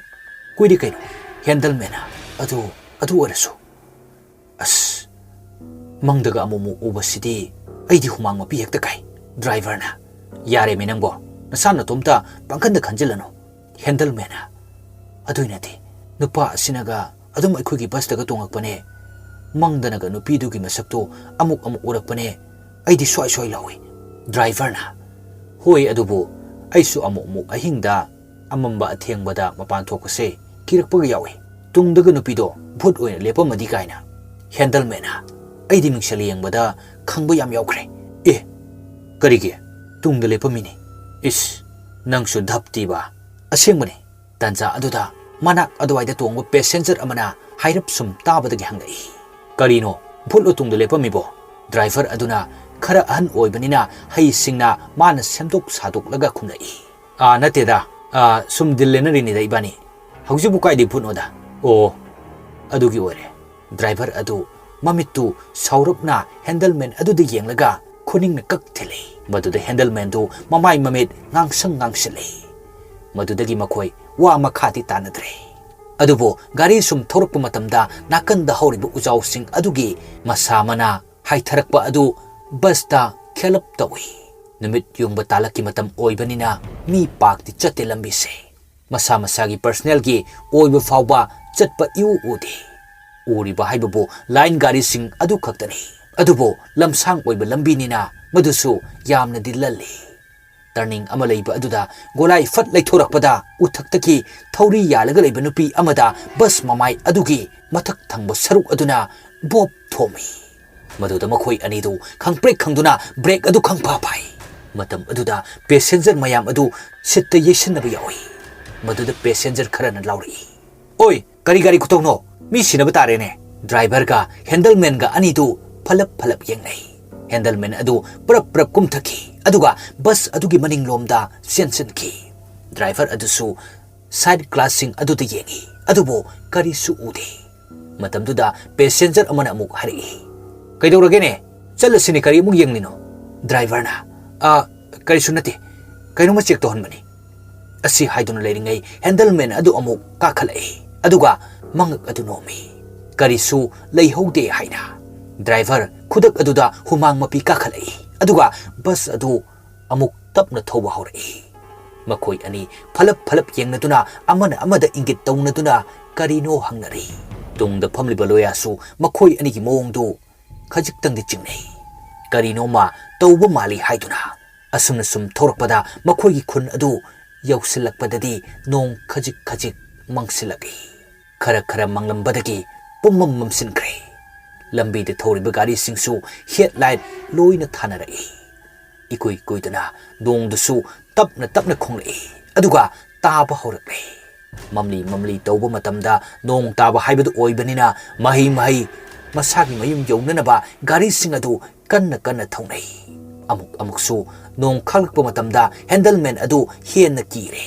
ꯀꯨꯏꯔꯦ ꯀꯩꯅꯣ꯫" ꯍꯦꯟꯗꯜꯃꯦꯟꯅ, "ꯑꯗꯨ, ꯑꯗꯨ ꯑꯣꯏꯔꯁꯨ, ꯑꯁ, ꯃꯪꯗꯒ ꯑꯃꯨꯛ ꯑꯃꯨꯛ ꯎꯕꯁꯤꯗꯤ ꯑꯩꯗꯤ ꯍꯨꯃꯥꯡ ꯃꯄꯤ ꯍꯦꯛꯇ ꯀꯥꯏ꯫" Driverꯅ, "ꯌꯥꯔꯦꯃꯤ ꯅꯪꯕꯣ, ꯅꯁꯥ ꯅꯇꯣꯝꯇ ꯄꯪꯈꯟꯗ ꯈꯟꯖꯤꯜꯂꯅꯨ꯫" ꯍꯦꯟꯗꯜꯃꯦꯟꯅ, "ꯑꯗꯨꯏ ꯅꯠꯇꯦ, ꯅꯨꯄꯥ ꯑꯁꯤꯅꯒ ꯑꯗꯨꯝ ꯑꯩꯈꯣꯏꯒꯤ ꯕꯁꯇꯒ ꯇꯣꯡꯉꯛꯄꯅꯦ꯫ ꯃꯪꯗꯅꯒ ꯅꯨꯄꯤꯗꯨꯒꯤ ꯃꯁꯛꯇꯣ ꯑꯃꯨꯛ ꯑꯃꯨꯛ ꯎꯔꯛꯄꯅꯦ꯫ ꯑꯩꯗꯤ ꯁ꯭ꯋꯥꯏ ꯁ꯭ꯋꯥꯏ ꯂꯥꯎꯏ꯫" Driverꯅ, "ꯍꯣꯏ, ꯑꯗꯨꯕꯨ ꯑꯩꯁꯨ ꯑꯃꯨꯛ ꯑꯃꯨꯛ ꯑꯍꯤꯡꯗ ꯑꯃꯝꯕ ꯑꯊꯦꯡꯕꯗ ꯃꯄꯥꯟ ꯊꯣꯛꯄꯁꯦ ꯀꯤꯔꯛꯄꯒ ꯌꯥꯎꯏ꯫ ꯇꯨꯡꯗꯒ ꯅꯨꯄꯤꯗꯣ ꯚꯨꯠ ꯑꯣꯏꯅ ꯂꯦꯞꯄꯝꯃꯗꯤ ꯀꯥꯏꯅ꯫" ꯍꯦꯟꯗꯜꯃꯦꯟꯅ, "ꯑꯩꯗꯤ ꯃꯤꯡꯁꯦꯜ ꯌꯦꯡꯕꯗ ꯈꯪꯕ ꯌꯥꯝ ꯌꯥꯎꯈ꯭ꯔꯦ꯫" "ꯑꯦ, ꯀꯔꯤꯒꯤ? ꯇꯨꯡꯗ ꯂꯦꯞꯄꯝꯃꯤꯅꯦ꯫" "ꯏꯁ, ꯅꯪꯁꯨ ꯙꯞꯇꯤꯕ?" "ꯑꯁꯦꯡꯕꯅꯤ꯫" ꯇꯥꯟꯖꯥ ꯑꯗꯨꯗ ꯃꯅꯥꯛ ꯑꯗꯨꯋꯥꯏꯗ ꯇꯣꯡꯕ ꯄꯦꯁꯦꯟꯖꯔ ꯑꯃꯅ ꯍꯥꯏꯔꯞ ꯁꯨꯝ ꯇꯥꯕꯗꯒꯤ ꯍꯪꯂꯛꯏ, "ꯀꯔꯤꯅꯣ ꯚꯨꯠꯂꯣ ꯇꯨꯡꯗ ꯂꯦꯞꯄꯝꯃꯤꯕꯣ?" ꯗ꯭ꯔꯥꯏꯚꯔ ꯑꯗꯨꯅ ꯈꯔ ꯑꯍꯟ ꯑꯣꯏꯕꯅꯤꯅ ꯍꯩꯁꯤꯡꯅ ꯃꯥꯅ ꯁꯦꯝꯗꯣꯛ ꯁꯥꯗꯣꯛꯂꯒ ꯈꯨꯝꯂꯛꯏ, "ꯑꯥ, ꯅꯠꯇꯦꯗ, ꯑꯥ, ꯁꯨꯝ ꯗꯤꯜ ꯂꯦꯟꯅꯔꯤꯅꯤꯗ ꯏꯕꯥꯅꯤ꯫ ꯍꯧꯖꯤꯛꯄꯨ ꯀꯥꯏꯗꯩ ꯚꯨꯠꯅꯣꯗ?" "ꯑꯣ, ꯑꯗꯨꯒꯤ ꯑꯣꯏꯔꯦ꯫" ꯗ꯭ꯔꯥꯏꯚꯔ ꯑꯗꯨ ꯃꯃꯤꯠꯇꯨ ꯁꯥꯎꯔꯞꯅ ꯍꯦꯟꯗꯜꯃꯦꯟ ꯑꯗꯨꯗ ꯌꯦꯡꯂꯒ ꯈꯨꯅꯤꯡꯅ ꯀꯛ ꯊꯤꯜꯂꯤ꯫ ꯃꯗꯨꯗ ꯍꯦꯟꯗꯜꯃꯦꯟꯗꯨ ꯃꯃꯥꯏ ꯃꯃꯤꯠ ꯉꯥꯡꯁꯪ ꯉꯥꯡꯁꯤꯜꯂꯤ꯫ ꯃꯗꯨꯗꯒꯤ ꯃꯈꯣꯏ ꯋꯥ ꯃꯈꯥꯗꯤ ꯇꯥꯅꯗ꯭ꯔꯦ꯫ ꯑꯗꯨꯕꯨ ꯒꯥꯔꯤ ꯁꯨꯝ ꯊꯧꯔꯛꯄ ꯃꯇꯝꯗ ꯅꯥꯀꯟꯗ ꯍꯧꯔꯤꯕ ꯎꯖꯥꯎꯁꯤꯡ ꯑꯗꯨꯒꯤ ꯃꯁꯥ ꯃꯅꯥ ꯍꯥꯏꯊꯔꯛꯄ ꯑꯗꯨ ꯕꯁꯇ ꯈꯦꯂꯞ ꯇꯧꯏ꯫ ꯅꯨꯃꯤꯠ ꯌꯨꯡꯕ ꯇꯥꯂꯛꯀꯤ ꯃꯇꯝ ꯑꯣꯏꯕꯅꯤꯅ ꯃꯤ ꯄꯥꯛꯇꯤ ꯆꯠꯇꯦ ꯂꯝꯕꯤꯁꯦ꯫ ꯃꯁꯥ ꯃꯁꯥꯒꯤ ꯄꯔꯁꯅꯦꯜꯒꯤ ꯑꯣꯏꯕ ꯐꯥꯎꯕ ꯆꯠꯄ ꯏꯎ ꯎꯗꯦ꯫ ꯎꯔꯤꯕ ꯍꯥꯏꯕꯕꯨ ꯂꯥꯏꯟ ꯒꯥꯔꯤꯁꯤꯡ ꯑꯗꯨ ꯈꯛꯇꯅꯤ꯫ ꯑꯗꯨꯕꯨ ꯂꯝꯁꯥꯡ ꯑꯣꯏꯕ ꯂꯝꯕꯤꯅꯤꯅ ꯃꯗꯨꯁꯨ ꯌꯥꯝꯅꯗꯤ ꯂꯜꯂꯤ꯫ ꯇꯔꯅꯤꯡ ꯑꯃ ꯂꯩꯕ ꯑꯗꯨꯗ ꯒꯣꯂꯥꯏ ꯐꯠ ꯂꯩꯊꯣꯔꯛꯄꯗ ꯎꯊꯛꯇꯒꯤ ꯊꯧꯔꯤ ꯌꯥꯜꯂꯒ ꯂꯩꯕ ꯅꯨꯄꯤ ꯑꯃꯗ ꯕꯁ ꯃꯃꯥꯏ ꯑꯗꯨꯒꯤ ꯃꯊꯛ ꯊꯪꯕ ꯁꯔꯨꯛ ꯑꯗꯨꯅ ꯕꯣꯞ ꯊꯣꯝꯃꯤ꯫ ꯃꯗꯨꯗ ꯃꯈꯣꯏ ꯑꯅꯤꯗꯨ ꯈꯪꯄ꯭ꯔꯦꯛ ꯈꯪꯗꯨꯅ ꯕ꯭ꯔꯦꯛ ꯑꯗꯨ ꯈꯪꯐꯥ ꯐꯥꯏ꯫ ꯃꯇꯝ ꯑꯗꯨꯗ ꯄꯦꯁꯦꯟꯖꯔ ꯃꯌꯥꯝ ꯑꯗꯨ ꯁꯤꯠꯇ ꯌꯩꯁꯤꯟꯅꯕ ꯌꯥꯎꯏ꯫ ꯃꯗꯨꯗ ꯄꯦꯁꯦꯟꯖꯔ ꯈꯔꯅ ꯂꯥꯎꯔꯛꯏ, "ꯑꯣꯏ, ꯀꯔꯤ ꯒꯥꯔꯤ ꯈꯨꯇꯧꯅꯣ? ꯃꯤ ꯁꯤꯅꯕ ꯇꯥꯔꯦꯅꯦ!" ꯗ꯭ꯔꯥꯏꯚꯔꯒ ꯍꯦꯟꯗꯜꯃꯦꯟꯒ ꯑꯅꯤꯗꯨ ꯐꯂꯞ ꯐꯂꯞ ꯌꯦꯡꯅꯩ꯫ ꯍꯦꯟꯗꯜꯃꯦꯟ ꯑꯗꯨ ꯄ꯭ꯔꯞ ꯄ꯭ꯔꯞ ꯀꯨꯝꯊꯈꯤ, ꯑꯗꯨꯒ ꯕꯁ ꯑꯗꯨꯒꯤ ꯃꯅꯤꯡꯂꯣꯝꯗ ꯆꯦꯟꯁꯤꯟꯈꯤ꯫ ꯗ꯭ꯔꯥꯏꯚꯔ ꯑꯗꯨꯁꯨ ꯁꯥꯏꯗ ꯒ꯭ꯂꯥꯁꯁꯤꯡ ꯑꯗꯨꯗ ꯌꯦꯡꯏ, ꯑꯗꯨꯕꯨ ꯀꯔꯤꯁꯨ ꯎꯗꯦ꯫ ꯃꯇꯝꯗꯨꯗ ꯄꯦꯁꯦꯟꯖꯔ ꯑꯃꯅ ꯑꯃꯨꯛ ꯍꯥꯏꯔꯛꯏ, "ꯀꯩꯗꯧꯔꯒꯦꯅꯦ? ꯆꯠꯂꯁꯤꯅꯦ, ꯀꯔꯤ ꯑꯃꯨꯛ ꯌꯦꯡꯂꯤꯅꯣ?" ꯗ꯭ꯔꯥꯏꯚꯔꯅ, "ꯑ, ꯀꯔꯤꯁꯨ ꯅꯠꯇꯦ, ꯀꯩꯅꯣꯝꯃ ꯆꯦꯛ ꯇꯧꯍꯟꯕꯅꯤ꯫" ꯑꯁꯤ ꯍꯥꯏꯗꯨꯅ ꯂꯩꯔꯤꯉꯩ ꯍꯦꯟꯗꯜꯃꯦꯟ ꯑꯗꯨ ꯑꯃꯨꯛ ꯀꯥꯈꯠꯂꯛꯏ, ꯑꯗꯨꯒ ꯃꯉꯛ ꯑꯗꯨ ꯅꯣꯝꯃꯤ꯫ ꯀꯔꯤꯁꯨ ꯂꯩꯍꯧꯗꯦ ꯍꯥꯏꯅ꯫ ꯗ꯭ꯔꯥꯏꯚꯔ ꯈꯨꯗꯛ ꯑꯗꯨꯗ ꯍꯨꯃꯥꯡ ꯃꯄꯤ ꯀꯥꯈꯠꯂꯛꯏ, ꯑꯗꯨꯒ ꯕꯁ ꯑꯗꯨ ꯑꯃꯨꯛ ꯇꯞꯅ ꯊꯧꯕ ꯍꯧꯔꯛꯏ꯫ ꯃꯈꯣꯏ ꯑꯅꯤ ꯐꯂꯞ ꯐꯂꯞ ꯌꯦꯡꯅꯗꯨꯅ ꯑꯃꯅ ꯑꯃꯗ ꯏꯪꯒꯤꯠ ꯇꯧꯅꯗꯨꯅ ꯀꯔꯤꯅꯣ ꯍꯪꯅꯔꯤ꯫ ꯇꯨꯡꯗ ꯐꯝꯂꯤꯕ ꯂꯣꯌꯥꯁꯨ ꯃꯈꯣꯏ ꯑꯅꯤꯒꯤ ꯃꯑꯣꯡꯗꯨ ꯈꯖꯤꯛꯇꯪꯗꯤ ꯆꯤꯡꯅꯩ꯫ ꯀꯔꯤꯅꯣꯃ ꯇꯧꯕ ꯃꯥꯜꯂꯤ ꯍꯥꯏꯗꯨꯅ꯫ ꯑꯁꯨꯝꯅ ꯁꯨꯝ ꯊꯧꯔꯛꯄꯗ ꯃꯈꯣꯏꯒꯤ ꯈꯨꯟ ꯑꯗꯨ ꯌꯧꯁꯤꯜꯂꯛꯄꯗꯗꯤ ꯅꯣꯡ ꯈꯖꯤꯛ ꯈꯖꯤꯛ ꯃꯪꯁꯤꯜꯂꯛꯏ꯫ ꯈꯔ ꯈꯔ ꯃꯪꯂꯝꯕꯗꯒꯤ ꯄꯨꯝꯃꯝ ꯃꯝꯁꯤꯟꯈ꯭ꯔꯦ꯫ ꯂꯝꯕꯤꯗ ꯊꯧꯔꯤꯕ ꯒꯥꯔꯤꯁꯤꯡꯁꯨ ꯍꯦꯗꯂꯥꯏꯠ ꯂꯣꯏꯅ ꯊꯥꯅꯔꯛꯏ꯫ ꯏꯀꯨꯏ ꯀꯨꯏꯗꯅ ꯅꯣꯡꯗꯨꯁꯨ ꯇꯞꯅ ꯇꯞꯅ ꯈꯣꯡꯂꯛꯏ꯫ ꯑꯗꯨꯒ ꯇꯥꯕ ꯍꯧꯔꯛꯂꯦ꯫ ꯃꯝꯂꯤ ꯃꯝꯂꯤ ꯇꯧꯕ ꯃꯇꯝꯗ ꯅꯣꯡ ꯇꯥꯕ ꯍꯥꯏꯕꯗꯨ ꯑꯣꯏꯕꯅꯤꯅ, ꯃꯍꯩ ꯃꯍꯩ ꯃꯁꯥꯒꯤ ꯃꯌꯨꯝ ꯌꯧꯅꯅꯕ ꯒꯥꯔꯤꯁꯤꯡ ꯑꯗꯨ ꯀꯟꯅ ꯀꯟꯅ ꯊꯧꯅꯩ꯫ ꯑꯃꯨꯛ ꯑꯃꯨꯛꯁꯨ ꯅꯣꯡ ꯈꯥꯛꯂꯛꯄ ꯃꯇꯝꯗ ꯍꯦꯟꯗꯜꯃꯦꯟ ꯑꯗꯨ ꯍꯦꯟꯅ ꯀꯤꯔꯦ꯫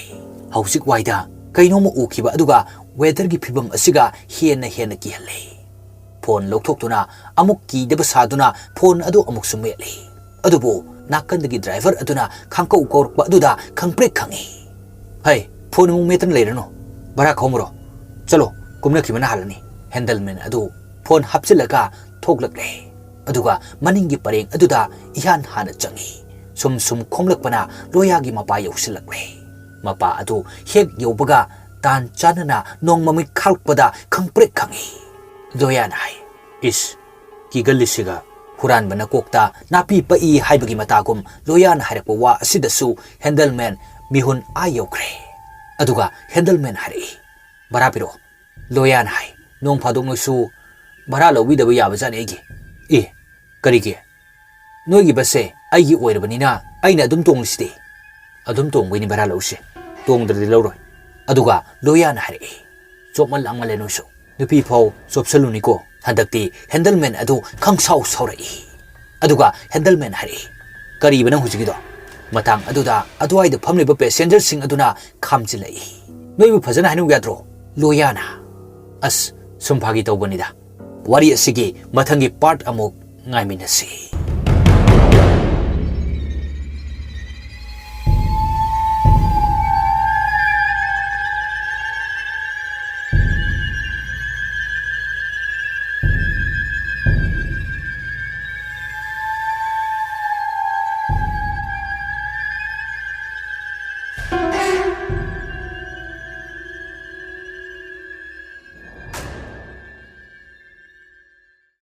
ꯍꯧꯖꯤꯛ ꯋꯥꯏꯗ ꯀꯩꯅꯣꯝꯃ ꯎꯈꯤꯕ ꯑꯗꯨꯒ ꯋꯦꯗꯔꯒꯤ ꯐꯤꯕꯝ ꯑꯁꯤꯒ ꯍꯦꯟꯅ ꯍꯦꯟꯅ ꯀꯤꯍꯜꯂꯦ꯫ ꯐꯣꯟ ꯂꯧꯊꯣꯛꯇꯨꯅ ꯑꯃꯨꯛ ꯀꯤꯗꯕ ꯁꯥꯗꯨꯅ ꯐꯣꯟ ꯑꯗꯨ ꯑꯃꯨꯛꯁꯨ ꯃꯦꯠꯂꯤ꯫ ꯑꯗꯨꯕꯨ ꯅꯥꯀꯟꯗꯒꯤ ꯗ꯭ꯔꯥꯏꯚꯔ ꯑꯗꯨꯅ ꯈꯥꯡꯀꯧ ꯀꯧꯔꯛꯄ ꯑꯗꯨꯗ ꯈꯪꯄ꯭ꯔꯦꯛ ꯈꯪꯉꯤ꯫ "ꯍꯩ, ꯐꯣꯟ ꯑꯃꯨꯛ ꯃꯦꯠꯇꯅ ꯂꯩꯔꯅꯨ꯫ ꯚꯔꯥ ꯈꯣꯝꯃꯨꯔꯣ꯫ ꯆꯠꯂꯣ, ꯀꯨꯝꯅꯈꯤꯕꯅ ꯍꯥꯜꯂꯅꯤ꯫" ꯍꯦꯟꯗꯜꯃꯦꯟ ꯑꯗꯨ ꯐꯣꯟ ꯍꯥꯞꯆꯤꯜꯂꯒ ꯊꯣꯛꯂꯛꯂꯦ꯫ ꯑꯗꯨꯒ ꯃꯅꯤꯡꯒꯤ ꯄꯔꯦꯡ ꯑꯗꯨꯗ ꯏꯍꯥꯟ ꯍꯥꯟꯅ ꯆꯪꯉꯤ꯫ ꯁꯨꯝ ꯁꯨꯝ ꯈꯣꯝꯂꯛꯄꯅ ꯂꯣꯌꯥꯒꯤ ꯃꯄꯥ ꯌꯧꯁꯤꯜꯂꯛꯂꯦ꯫ ꯃꯄꯥ ꯑꯗꯨ ꯍꯦꯛ ꯌꯧꯕꯒ ꯇꯥꯟ ꯆꯥꯅꯅ ꯅꯣꯡ ꯃꯃꯤꯠ ꯈꯥꯛꯂꯛꯄꯗ ꯈꯪꯄ꯭ꯔꯦꯛ ꯈꯪꯉꯤ꯫ ꯂꯣꯌꯥꯅ ꯍꯥꯏ, "ꯏꯁ, ꯀꯤꯒꯜꯂꯤꯁꯤꯒ, ꯍꯨꯔꯥꯟꯕꯅ ꯀꯣꯛꯇ ꯅꯥꯄꯤ ꯄꯛꯏ" ꯍꯥꯏꯕꯒꯤ ꯃꯇꯥꯒꯨꯝ ꯂꯣꯌꯥꯅ ꯍꯥꯏꯔꯛꯄ ꯋꯥ ꯑꯁꯤꯗꯁꯨ ꯍꯦꯟꯗꯜꯃꯦꯟ ꯃꯤꯍꯨꯟ ꯑꯥ ꯌꯧꯈ꯭ꯔꯦ꯫ ꯑꯗꯨꯒ ꯍꯦꯟꯗꯜꯃꯦꯟ ꯍꯥꯏꯔꯛꯏ, "ꯚꯔꯥ ꯄꯤꯔꯛꯑꯣ꯫" ꯂꯣꯌꯥꯅ ꯍꯥꯏ, "ꯅꯣꯡ ꯐꯥꯗꯣꯛ ꯅꯣꯏꯁꯨ ꯚꯔꯥ ꯂꯧꯕꯤꯗꯕ ꯌꯥꯕꯖꯥꯠꯅꯤ ꯑꯩꯒꯤ꯫" "ꯑꯦ, ꯀꯔꯤꯒꯤ? ꯅꯣꯏꯒꯤ ꯕꯁꯁꯦ ꯑꯩꯒꯤ ꯑꯣꯏꯔꯕꯅꯤꯅ ꯑꯩꯅ ꯑꯗꯨꯝ ꯇꯣꯡꯂꯤꯁꯤꯗꯤ꯫" "ꯑꯗꯨꯝ ꯇꯣꯡꯕꯩꯅꯤ ꯚꯔꯥ ꯂꯧꯔꯤꯁꯦ, ꯇꯣꯡꯗ꯭ꯔꯗꯤ ꯂꯧꯔꯣꯏ꯫" ꯑꯗꯨꯒ ꯂꯣꯌꯥꯅ ꯍꯥꯏꯔꯛꯏ, "ꯆꯣꯞꯃꯜ ꯂꯥꯡꯃꯜꯂꯦ ꯅꯣꯏꯁꯨ꯫ ꯅꯨꯄꯤ ꯐꯥꯎ ꯆꯣꯞꯁꯜꯂꯨꯅꯤꯀꯣ꯫" ꯍꯟꯗꯛꯇꯤ ꯍꯦꯟꯗꯜꯃꯦꯟ ꯑꯗꯨ ꯈꯪꯁꯥꯎ ꯁꯥꯎꯔꯛꯏ꯫ ꯑꯗꯨꯒ ꯍꯦꯟꯗꯜꯃꯦꯟ ꯍꯥꯏꯔꯛꯏ, "ꯀꯔꯤꯕ ꯅꯪ ꯍꯧꯖꯤꯛꯀꯤꯗꯣ?" ꯃꯇꯥꯡ ꯑꯗꯨꯗ ꯑꯗꯨꯋꯥꯏꯗ ꯐꯝꯂꯤꯕ ꯄꯦꯁꯦꯟꯖꯔꯁꯤꯡ ꯑꯗꯨꯅ ꯈꯥꯝꯖꯤꯜꯂꯛꯏ꯫ "ꯅꯣꯏꯕꯨ ꯐꯖꯅ ꯍꯥꯏꯅꯧ ꯌꯥꯗ꯭ꯔꯣ, ꯂꯣꯌꯥꯅ?" "ꯑꯁ, ꯁꯨꯝ ꯐꯥꯒꯤ ꯇꯧꯕꯅꯤꯗ꯫ ꯋꯥꯔꯤ ꯑꯁꯤꯒꯤ ꯃꯊꯪꯒꯤ ꯄꯥꯔꯠ ꯑꯃꯨꯛ ꯉꯥꯏꯃꯤꯟꯅꯁꯤ꯫"